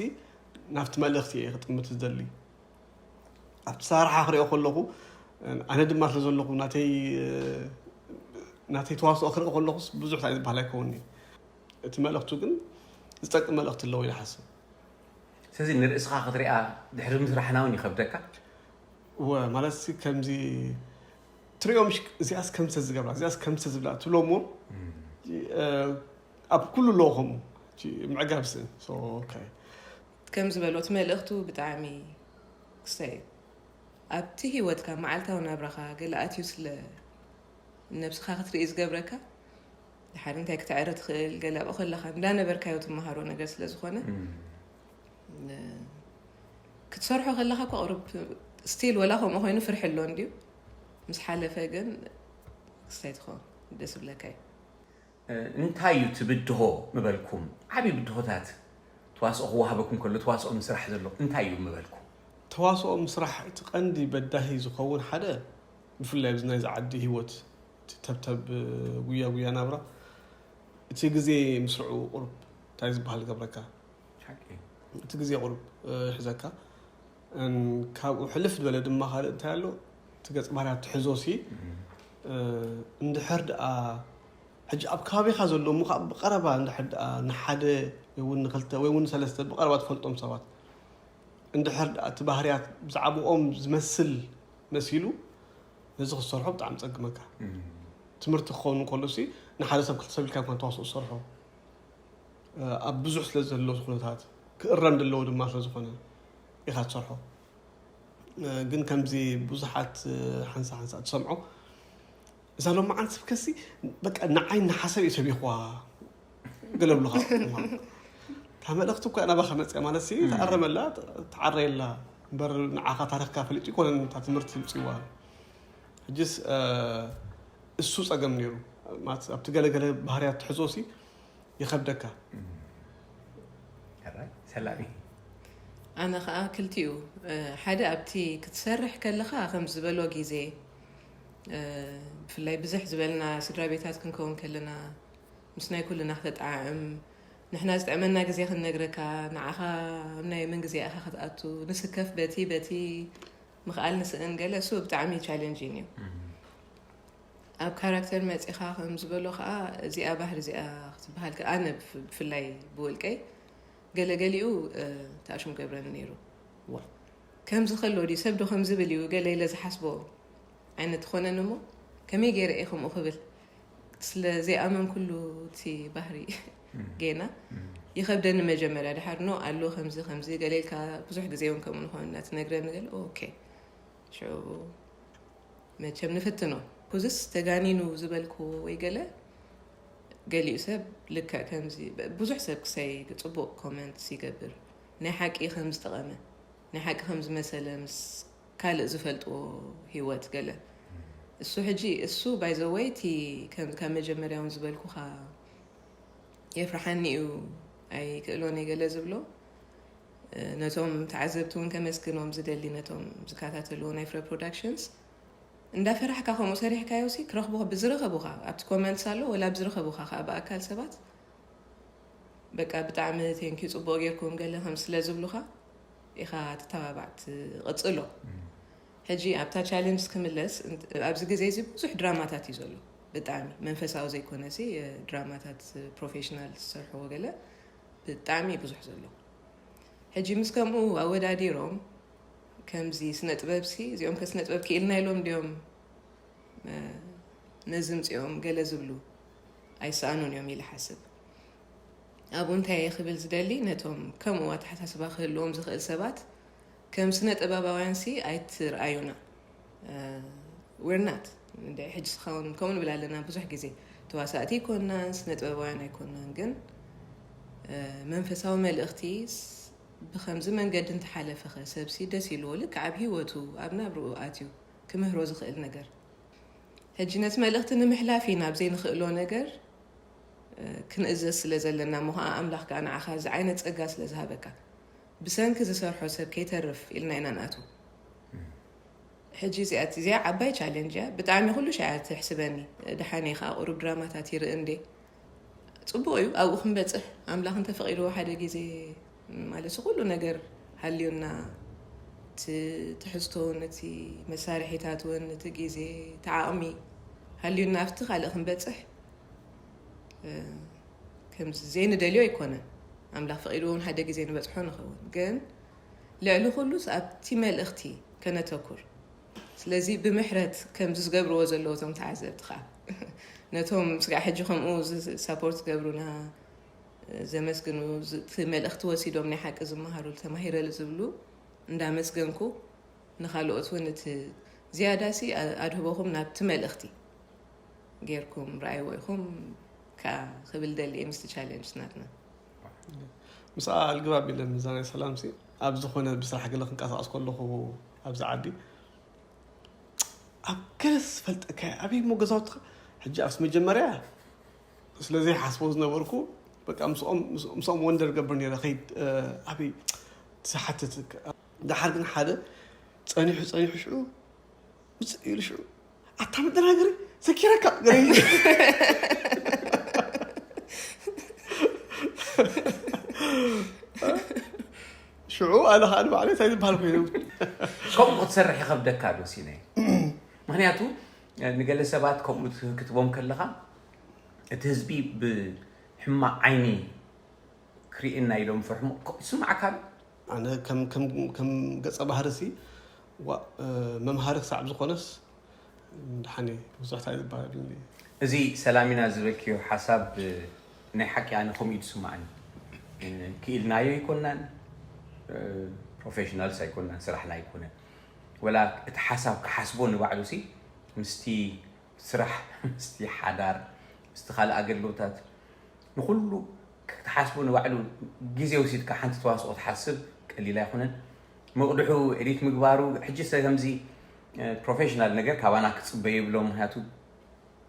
ናብቲ መልእኽቲ እየ ክጥምት ዝደሊ። ኣብቲ ኣሰራርሓ ክሪኦ ከለኹ ኣነ ድማ ስለ ዘለኹ ናተይ ናተይ ተዋስኦ ክርኢ ከለኹስ ብዙሕ ታይ ዝበሃል ኣይከውንኒ። እቲ መልእኽቱ ግን ዝጠቅም መልእኽቲ ኣለዎ ኢለ ሓስብ። ስለዚ ንርእስኻ ክትሪኣ ድሕሪ ምስራሕና እውን ይኸብደካ። እወ ማለት ሲ ከምዚ ትሪኦ ምሽ እዚኣስ ከምሰ ዝገብራ እዚኣስ ከምሰ ዝብላ ትብሎ እሞ ኣብ ኩሉ ኣለዎ ከምኡ ምዕጋብ ስእን ከም ዝበሎ እቲ መልእኽቱ ብጣዕሚ ክስታይ እዩ ኣብቲ ህይወትካ መዓልታዊ ናብራኻ ገለ ኣትዩ ስለ ነብስኻ ክትርኢ ዝገብረካ ድሓር እንታይ ክትዕረ ትኽእል ገለ ኣብኡ ከለኻ እንዳነበርካዮ ትመሃሮ ነገር ስለ ዝኾነ ክትሰርሖ ከለኻ እኮ ቅሩብ ስቲል ወላ ከምኡ ኮይኑ ፍርሒ ኣሎ እንድዩ ምስ ሓለፈ ግን ክስታይ ትኸውን ደስ ብለካ እዩ እንታይ እዩ እቲ ብድሆ ምበልኩም ዓብዪ ብድሆታት ተዋስኦ ክወሃበኩም ከሎ ተዋስኦ ምስራሕ ዘሎ እንታይ እዩ ምበልኩም ተዋስኦ ምስራሕ እቲ ቀንዲ በዳሂ ዝኸውን ሓደ ብፍላይ ኣብዚ ናይዚ ዓዲ ህይወት እቲ ተብተብ ጉያ ጉያ ናብራ እቲ ግዜ ምስርዑ ቁሩብ እንታይ ዝበሃል ገብረካ እቲ ግዜ ቁሩብ ይሕዘካ ካብኡ ሕልፍ ዝበለ ድማ ካልእ እንታይ ኣሎ እቲ ገፅ ባህርያት ትሕዞ ሲ እንድሕር ደኣ ሕጂ ኣብ ከባቢኻ ዘሎ እሞ ከዓ ብቀረባ እንድሕር ደኣ ንሓደ ወይ እውን ንክልተ ወይ እውን ንሰለስተ ብቀረባ ትፈልጦም ሰባት እንድሕር ደኣ እቲ ባህርያት ብዛዕባኦም ዝመስል መሲሉ ነዚ ክትሰርሖ ብጣዕሚ ጸግመካ ትምህርቲ ክኸውን እንከሎ ሲ ንሓደ ሰብ ክልተ ሰብ ኢልካ እንኳን ተዋስኦ ዝሰርሖ ኣብ ብዙሕ ስለ ዘሎ ኩነታት ክእረም ዘለዎ ድማ ስለ ዝኾነ ኢኻ ትሰርሖ ግን ከምዚ ብዙሓት ሓንሳ ሓንሳ ትሰምዖ እዛ ሎማዓንቲ ስብከሲ በቃ ንዓይ ንሓሰብ እዩ ሰቢኽዋ ገለ ብሉኻ እታ መልእኽቲ እኳ ናባኻ መፅያ ማለት ሲ ተኣረመላ ተዓረየላ እምበር ንዓኻ ታሪኽካ ፈሊጡ ይኮነን እታ ትምህርቲ ይምፅዋ ሕጅስ እሱ ፀገም ነይሩ ኣብቲ ገለገለ ባህርያት ትሕዞ ሲ ይኸብደካ ሰላሚ ኣነ ከዓ ክልቲኡ ሓደ ኣብቲ ክትሰርሕ ከለኻ ከም ዝበሎ ግዜ ብፍላይ ብዝሕ ዝበልና ስድራ ቤታት ክንከውን ከለና ምስ ናይ ኩልና ክተጠዓዕም ንሕና ዝጥዕመና ግዜ ክንነግረካ ንዓኻ ኣብ ናይ መን ግዜ ኢኻ ክትኣቱ ንስከፍ በቲ በቲ ምኽኣል ንስእን ገለ እሱ ብጣዕሚ ቻለንጂን እዩ ኣብ ካራክተር መፂኻ ከም ዝበሎ ከዓ እዚኣ ባህሪ እዚኣ ክትበሃል ኣነ ብፍላይ ብውልቀይ ገለገሊኡ ተኣሽሙ ገብረኒ ነይሩ ከምዚ ከሎ ድዩ ሰብ ዶ ከምዚ ብል እዩ ገለ ኢለ ዝሓስቦ ዓይነት ትኾነኒ እሞ ከመይ ገይረ እየ ከምኡ ክብል ስለ ዘይኣመንኩሉ እቲ ባህሪ ጌና ይኸብደኒ መጀመርያ ድሓር ኖ ኣሎ ከምዚ ከምዚ ገለ ኢልካ ብዙሕ ግዜ እውን ከምኡ ንኾን እናትነግረኒ ገለ ኦኬ ሽዑ መቸም ንፍትኖ ኩዝስ ተጋኒኑ ዝበልኩ ወይ ገለ ገሊኡ ሰብ ልክዕ ከምዚ ብዙሕ ሰብ ክሳይ ፅቡቅ ኮመንት ይገብር ናይ ሓቂ ከም ዝጠቐመ ናይ ሓቂ ከም ዝመሰለ ምስ ካልእ ዝፈልጥዎ ህይወት ገለ እሱ ሕጂ እሱ ባይዘወይ እቲ ከም ካብ መጀመርያ እውን ዝበልኩኻ የፍርሓኒ እዩ ኣይክእሎን እየ ገለ ዝብሎ። ነቶም ተዓዘብቲ እውን ከመስግኖም ዝደሊ ነቶም ዝከታተልዎ ናይ ፍረ ፕሮዳክሽንስ እንዳፈራሕካ ከምኡ ሰሪሕካዮ ሲ ክረኽቡ ብዝረኸቡኻ ኣብቲ ኮመንትስ ኣሎ ወላ ብዝረኸቡኻ ከዓ ብኣካል ሰባት በቃ ብጣዕሚ ቴንኪዩ ጽቡቕ ጌርኩም ገለ ከም ስለ ዝብሉኻ ኢኻ ትተባባዕ ትቕጽሎ። ሕጂ ኣብታ ቻለንጅ ክምለስ ኣብዚ ግዜ እዚ ብዙሕ ድራማታት እዩ ዘሎ። ብጣዕሚ መንፈሳዊ ዘይኮነ ሲ ድራማታት ፕሮፌሽናል ዝሰርሕዎ ገለ ብጣዕሚ ብዙሕ ዘሎ። ሕጂ ምስ ከምኡ ኣወዳዲሮም ከምዚ ስነ ጥበብ ሲ እዚኦም ከስነ ጥበብ ክኢልና ኢሎም ድዮም ነዚ ምፅኦም ገለ ዝብሉ ኣይሰኣኑን እዮም ኢለ ሓስብ። ኣብኡ እንታይ እየ ክብል ዝደሊ ነቶም ከምኡ ኣተሓሳስባ ክህልዎም ዝኽእል ሰባት ከም ስነ ጥበባውያን ሲ ኣይትርኣዩና። ዊርናት እንደ ሕጂ ስኻውን ከምኡ ንብል ኣለና ብዙሕ ግዜ ተዋሳእቲ ኣይኮናን ስነ ጥበባውያን ኣይኮናን ግን መንፈሳዊ መልእኽቲ ብከምዚ መንገዲ እንተሓለፈኸ ሰብሲ ደስ ኢልዎ ልክዕ ኣብ ሂወቱ ኣብ ናብርኡ ኣትዩ ክምህሮ ዝኽእል ነገር ሕጂ ነቲ መልእኽቲ ንምሕላፍ ኢና ኣብ ዘይንኽእሎ ነገር ክንእዘዝ ስለ ዘለና እሞ ከዓ ኣምላኽ ከዓ ንዓኻ እዚ ዓይነት ፀጋ ስለ ዝሃበካ ብሰንኪ ዝሰርሖ ሰብ ከይተርፍ ኢልና ኢና ንኣትዎ ሕጂ እዚኣ እዚኣ ዓባይ ቻለንጅ እያ ብጣዕሚ ኩሉ ሻ እያ ትሕስበኒ ደሓን እየ ከዓ ቁሩብ ድራማታት ይርኢ እንዴ ፅቡቅ እዩ ኣብኡ ክንበፅሕ ኣምላኽ እንተፈቂድዎ ሓደ ግዜ ማለት ኩሉ ነገር ሃልዩና እቲ ትሕዝቶ እውን እቲ መሳርሒታት እውን እቲ ግዜ እቲ ዓቕሚ ሃልዩና ኣብቲ ካልእ ክንበፅሕ ከምዚ ዘይንደልዮ ኣይኮነን ኣምላኽ ፈቂድዎ እውን ሓደ ግዜ ንበፅሖ ንኸውን ግን ልዕሊ ኩሉስ ኣብቲ መልእኽቲ ከነተኩር ስለዚ ብምሕረት ከምዚ ዝገብርዎ ዘለዉ እቶም ተዓዘብቲ ከዓ ነቶም ስጋዕ ሕጂ ከምኡ ሳፖርት ዝገብሩና ዘመስግኑ እቲ መልእኽቲ ወሲዶም ናይ ሓቂ ዝመሃሩ ተማሂረሉ ዝብሉ እንዳመስገንኩ ንካልኦት እውን እቲ ዝያዳሲ ኣድህቦኹም ናብቲ መልእኽቲ ጌርኩም ረኣይዎ ኢኹም ከዓ ክብል ደሊ ምስቲ ቻሌንጅ ናትና ምስኣ ኣልግባብ የለን እዛ ናይ ሰላም ሲ ኣብ ዝኾነ ብስራሕ ገለ ክንቀሳቀስ ከለኹ ኣብዚ ዓዲ ኣብ ገለ ዝፈልጠካ ኣበይ እሞ ገዛውትኻ ሕጂ ኣብስ መጀመርያ ስለዘይ ሓስቦ ዝነበርኩ በቃ ምስኦም ምስኦም ወንደር ገብር ነረ ከይድ ኣበይ ትሓትት ደሓር ግን ሓደ ጸኒሑ ጸኒሑ ሽዑ ምጽእ ኢሉ ሽዑ ኣታ መደናገሪ ሰኪረካ ገለ ሽዑ ኣነ ከዓ ንባዕለይ እንታይ ዝበሃል ኮይኑ ከምኡ ክትሰርሕ ይኸብደካ ዶ ሲነ ምክንያቱ ንገለ ሰባት ከምኡ ክትቦም ከለካ እቲ ህዝቢ ብሕማቅ ዓይኒ ክርእየና ኢሎም ፍርሕሞ ይስማዓካ ዶ ኣነ ከም ገፀ ባህርሲ መምሃሪ ክሳዕ ዝኾነስ ድሓኒ ብዙሕታ ዝበሃል እዚ ሰላሚና ዝበልክዮ ሓሳብ ናይ ሓቂ ኣነ ከምኡ እዩ ዝስማዓኒ ክኢልናዮ ኣይኮናን ፕሮፌሽናልስ ኣይኮናን ስራሕና ኣይኮነን ወላ እቲ ሓሳብ ክሓስቦ ንባዕሉ ሲ ምስቲ ስራሕ ምስቲ ሓዳር ምስቲ ካልእ ኣገልግሎታት ንኩሉ ክትሓስቦ ንባዕሉ ግዜ ወሲድካ ሓንቲ ተዋስኦ ትሓስብ ቀሊል ኣይኮነን መቕድሑ ኤዲት ምግባሩ ሕጂ ሰ ከምዚ ፕሮፌሽናል ነገር ካባና ክፅበ ይብሎ ምክንያቱ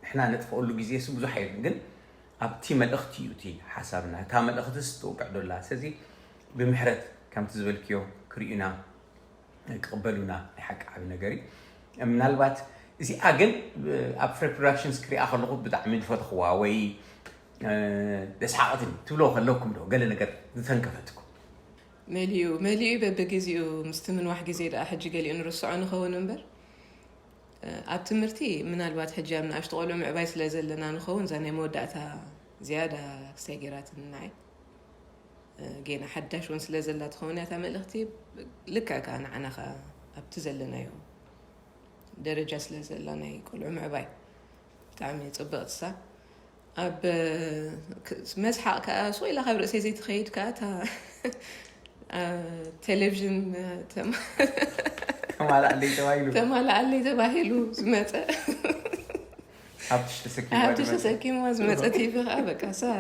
ንሕና ነጥፈኣሉ ግዜ ስ ብዙሕ ኣይብልን ግን ኣብቲ መልእኽቲ እዩ እቲ ሓሳብና እታ መልእኽትስ ተውቅዕ ዶላ ስለዚ ብምሕረት ከምቲ ዝበልክዮ ክርእዩና ክቕበሉና ናይ ሓቂ ዓቢ ነገር እዩ ምናልባት እዚኣ ግን ኣብ ፍሬ ፕሮዳክሽንስ ክሪኣ ከለኹ ብጣዕሚ ዝፈተኽዋ ወይ ደስሓቐትኒ ትብሎ ከለኩም ዶ ገለ ነገር ዝተንከፈትኩም መሊኡ መሊኡ በብግዜኡ ምስቲ ምንዋሕ ግዜ ደኣ ሕጂ ገሊኡ ንርስዖ ንኸውን እምበር ኣብ ትምህርቲ ምናልባት ሕጂ ኣብ ንኣሽቱ ቆልዑ ምዕባይ ስለ ዘለና ንኸውን እዛ ናይ መወዳእታ ዝያዳ ክስታይ ገይራትኒ ንዓይ ጌና ሓዳሽ እውን ስለ ዘላ ትኸውን እያ እታ መልእኽቲ ልክዕ ከዓ ንዓና ከዓ ኣብቲ ዘለናዮ ደረጃ ስለ ዘላ ናይ ቆልዑ ምዕባይ ብጣዕሚ ፅብቕትሳ ኣብ መስሓቕ ከዓ ሱቕ ኢላ ካብ ርእሰይ ዘይትኸይድ ከዓ እታ ቴሌቪዥን ተማላኣለይ ተባሂሉ ተማላኣለይ ተባሂሉ ዝመፀ ሃብትሽ ተሰኪማ ሃብትሽ ተሰኪማ ዝመፀ ቲቪ ከዓ በቃ ሳ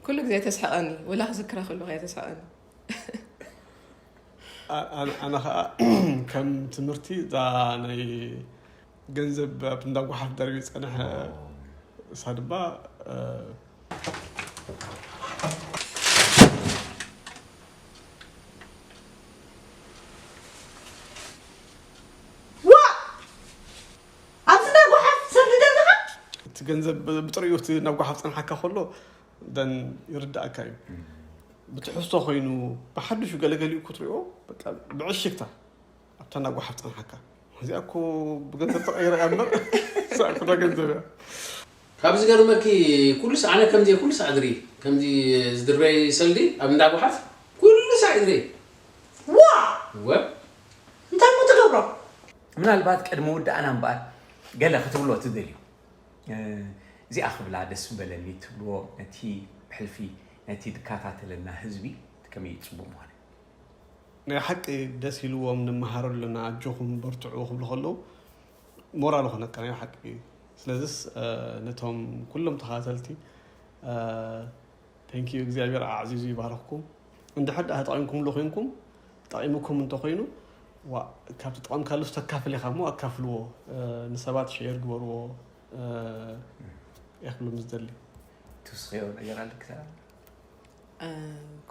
ኩሉ ግዜ ተስሕቐኒ ወላ ክዝክራ ከለኹ እያ ተስሕቐኒ ኣነ ከዓ ከም ትምህርቲ እዛ ናይ ገንዘብ ኣብ እንዳ ጓሓፍ ደርቢ ዝጸንሐ ሳድባ ዋ ኣብዚ ናይ ጓሓፍ ሰብ ትደርብኻ? እቲ ገንዘብ ብጥሪኡ እቲ ናብ ጓሓፍ ጸንሓካ ከሎ ደን ይርዳእካ እዩ። ብትሕዝቶ ኮይኑ ብሓድሹ ገለገሊኡ ክትሪኦ በቃ ብዕሽግታ ኣብታ ናብ ጓሓፍ ጸንሓካ። እዚኣ እኮ ብገንዘብ ተቐይረ እያ እምበር እሳ እኮ እታ ገንዘብ እያ። ካብ ዝገርመኪ ኩሉ ሰዓነ ከምዚ ኩሉ ሰዓ ድሪ ከምዚ ዝድርበይ ሰልዲ ኣብ እንዳ ጓሓፍ ኩሉ ሰዓ ድሪ ዋ ወ እንታይ እሞ ትገብሮ? ምናልባት ቅድሚ ውዳእና እምበኣር ገለ ክትብሎ ትደልዩ? እ፣ እዚኣ ክብላ ደስ ምበለኒ ትብልዎ ነቲ ብሕልፊ ነቲ ዝከታተለና ህዝቢ ከመይ እዩ ጽቡቕ ምዃነ? ናይ ሓቂ ደስ ኢልዎም ንመሃረሉ ኣለና ኣጆኹም በርትዑ ክብሉ ከለዉ ሞራል ኾነካ ናይ ሓቂ። ስለዚስ እ፣ ነቶም ኩሎም ተኸታተልቲ እ፣ thank you እግዚኣብሔር ኣዕዚዙ ይባርኽኩም። እንድሕር ደኣ ተጠቒምኩምሉ ኮይንኩም ጠቒሙኩም እንተኾይኑ ዋ ካብ ተጠቐምካሉ ተካፍል ኢኻ እሞ ኣካፍልዎ። እ፣ ንሰባት ሼር ግበርዎ። እ፣ እየ ክብሎም ዝደሊ። ትውስኸዮ ነገር ኣለክ ሰላም?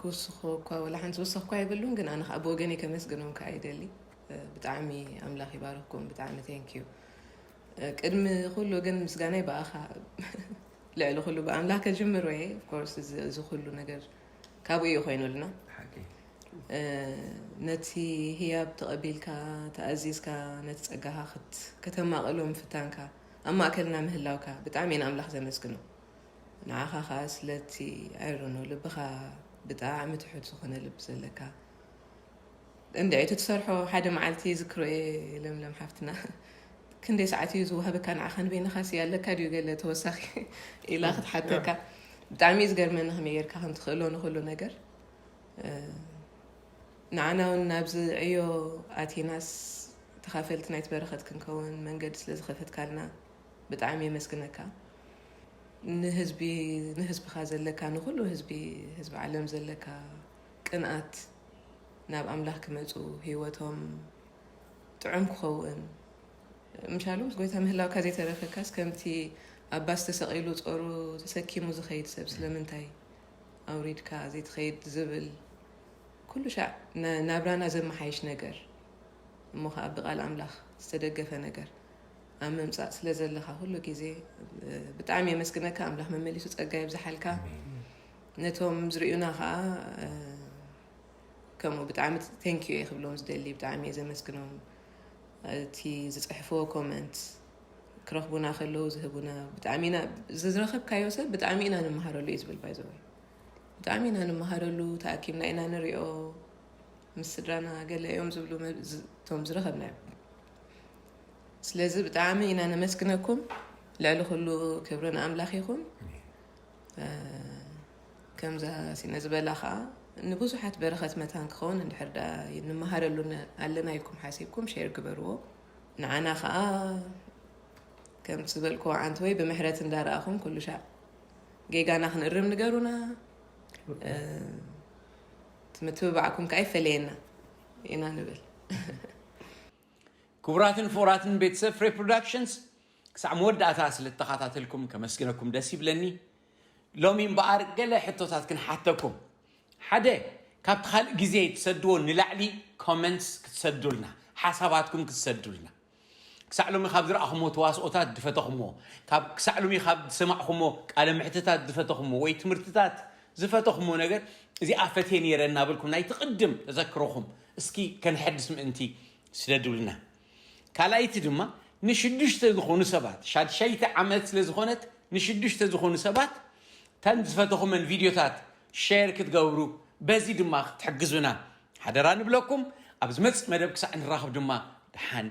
ክውስኾ እኳ ወላ ሓንቲ ዝውሰኽ እኳ የብሉን፣ ግን ኣነ ከዓ ብወገነይ ከመስግኖም ከዓ ይደሊ። ብጣዕሚ ኣምላኽ ይባርኽኩም። ብጣዕሚ thank you። ቅድሚ ኩሉ ግን ምስጋናይ ብኣኻ ልዕሊ ኩሉ ብኣምላኽ ከጅምር ወየ። Of course እዚ እዚ ኩሉ ነገር ካብኡ እዩ ኮይኑልና። ሓቂ ነቲ ህያብ ተቐቢልካ ተኣዚዝካ ነቲ ጸጋኻ ክት- ከተማቕሎ ምፍታንካ ኣብ ማእከልና ምህላውካ ብጣዕሚ እየ ንኣምላኽ ዘመስግኖ። ንዓኻ ኸኣ ስለቲ ኣይሮኖ ልብኻ ብጣዕሚ ትሑት ዝኾነ ልቢ ዘለካ እንድዒ እቲ ትሰርሖ ሓደ መዓልቲ ይዝክሮ እየ ለምለም ሓፍትና ክንደይ ሰዓት እዩ ዝወሃበካ ንዓኻ ንበይንኻሲ ኣለካ ድዩ ገለ ተወሳኺ ኢላ ክትሓተካ ብጣዕሚ እዩ ዝገርመኒ ከመይ ጌርካ ከም ትኽእሎ ንኹሉ ነገር ንዓና እውን ናብዚ ዕዮ ኣቲናስ ተኻፈልቲ ናይቲ በረኸት ክንከውን መንገዲ ስለ ዝኸፈትካልና ብጣዕሚ የመስግነካ። ንህዝቢ ንህዝብኻ ዘለካ ንኹሉ ህዝቢ ህዝቢ ዓለም ዘለካ ቅንኣት ናብ ኣምላኽ ክመፁ ህይወቶም ጥዑም ክኸውን ምሻሉ ምስ ጎይታ ምህላውካ ዘይተረፈካስ ከምቲ ኣብ ባስ ተሰቒሉ ጾሩ ተሰኪሙ ዝኸይድ ሰብ ስለምንታይ ኣውሪድካ ዘይትኸይድ ዝብል ኩሉ ሻዕ ናብራና ዘመሓይሽ ነገር እሞ ከዓ ብቃል ኣምላኽ ዝተደገፈ ነገር ኣብ ምምፃእ ስለ ዘለካ ኩሉ ግዜ ብጣዕሚ የመስግነካ። ኣምላኽ መመሊሱ ፀጋ የብዝሓልካ። ነቶም ዝርእዩና ከዓ ከምኡ ብጣዕሚ thank you እየ ክብሎም ዝደሊ። ብጣዕሚ እየ ዘመስግኖም። እቲ ዝፅሕፍዎ comment ክረኽቡና ከለዉ ዝህቡና ብጣዕሚ ኢና ዝረኸብካዮ ሰብ ብጣዕሚ ኢና ንምሃረሉ እዩ ዝብል ባይዘወይ ብጣዕሚ ኢና ንምሃረሉ ተኣኪብና ኢና ንሪኦ ምስ ስድራና ገለ እዮም ዝብሉ እቶም ዝረኸብናዮም ስለዚ ብጣዕሚ ኢና ነመስግነኩም ልዕሊ ኩሉ ክብሪ ንኣምላኽ ይኹን ከምዛ ሲነ ዝበላ ከዓ ንብዙሓት በረኸት መታን ክኸውን እንድሕር ዳ ንምሃረሉ ኣለና ኢልኩም ሓሲብኩም ሼር ግበርዎ ንዓና ከዓ ከም ዝበልክዎ ዓንቲ ወይ ብምሕረት እንዳረኣኹም ኩሉ ሻዕ ጌጋና ክንእርም ንገሩና ትምትብባዕኩም ከዓ ይፈለየና ኢና ንብል ክቡራትን ፍቑራትን ቤተሰብ ፍሬ ፕሮዳክሽንስ ክሳዕ መወዳእታ ስለ ተኸታተልኩም ከመስግነኩም ደስ ይብለኒ ሎሚ እምበኣር ገለ ሕቶታት ክንሓተኩም ሓደ ካብቲ ካልእ ግዜ ትሰድዎ ንላዕሊ ኮመንትስ ክትሰዱልና ሓሳባትኩም ክትሰዱልና ክሳዕ ሎሚ ካብ ዝረኣኹሞ ተዋስኦታት ዝፈተኹሞ ካብ ክሳዕ ሎሚ ካብ ዝሰማዕኹሞ ቃለ ምሕትታት ዝፈተኹሞ ወይ ትምህርትታት ዝፈተኹሞ ነገር እዚኣ ፈትየ ነይረ እናበልኩም ናይቲ ቅድም ተዘክሮኹም እስኪ ከንሐድስ ምእንቲ ስደዱልና ካልኣይቲ ድማ ንሽዱሽተ ዝኾኑ ሰባት ሻድሻይቲ ዓመት ስለ ዝኾነት ንሽዱሽተ ዝኾኑ ሰባት ተን ዝፈተኹመን ቪድዮታት ሼር ክትገብሩ በዚ ድማ ክትሕግዙና ሓደራ ንብለኩም ኣብ ዝመፅእ መደብ ክሳዕ ንራኸብ ድማ ደሓን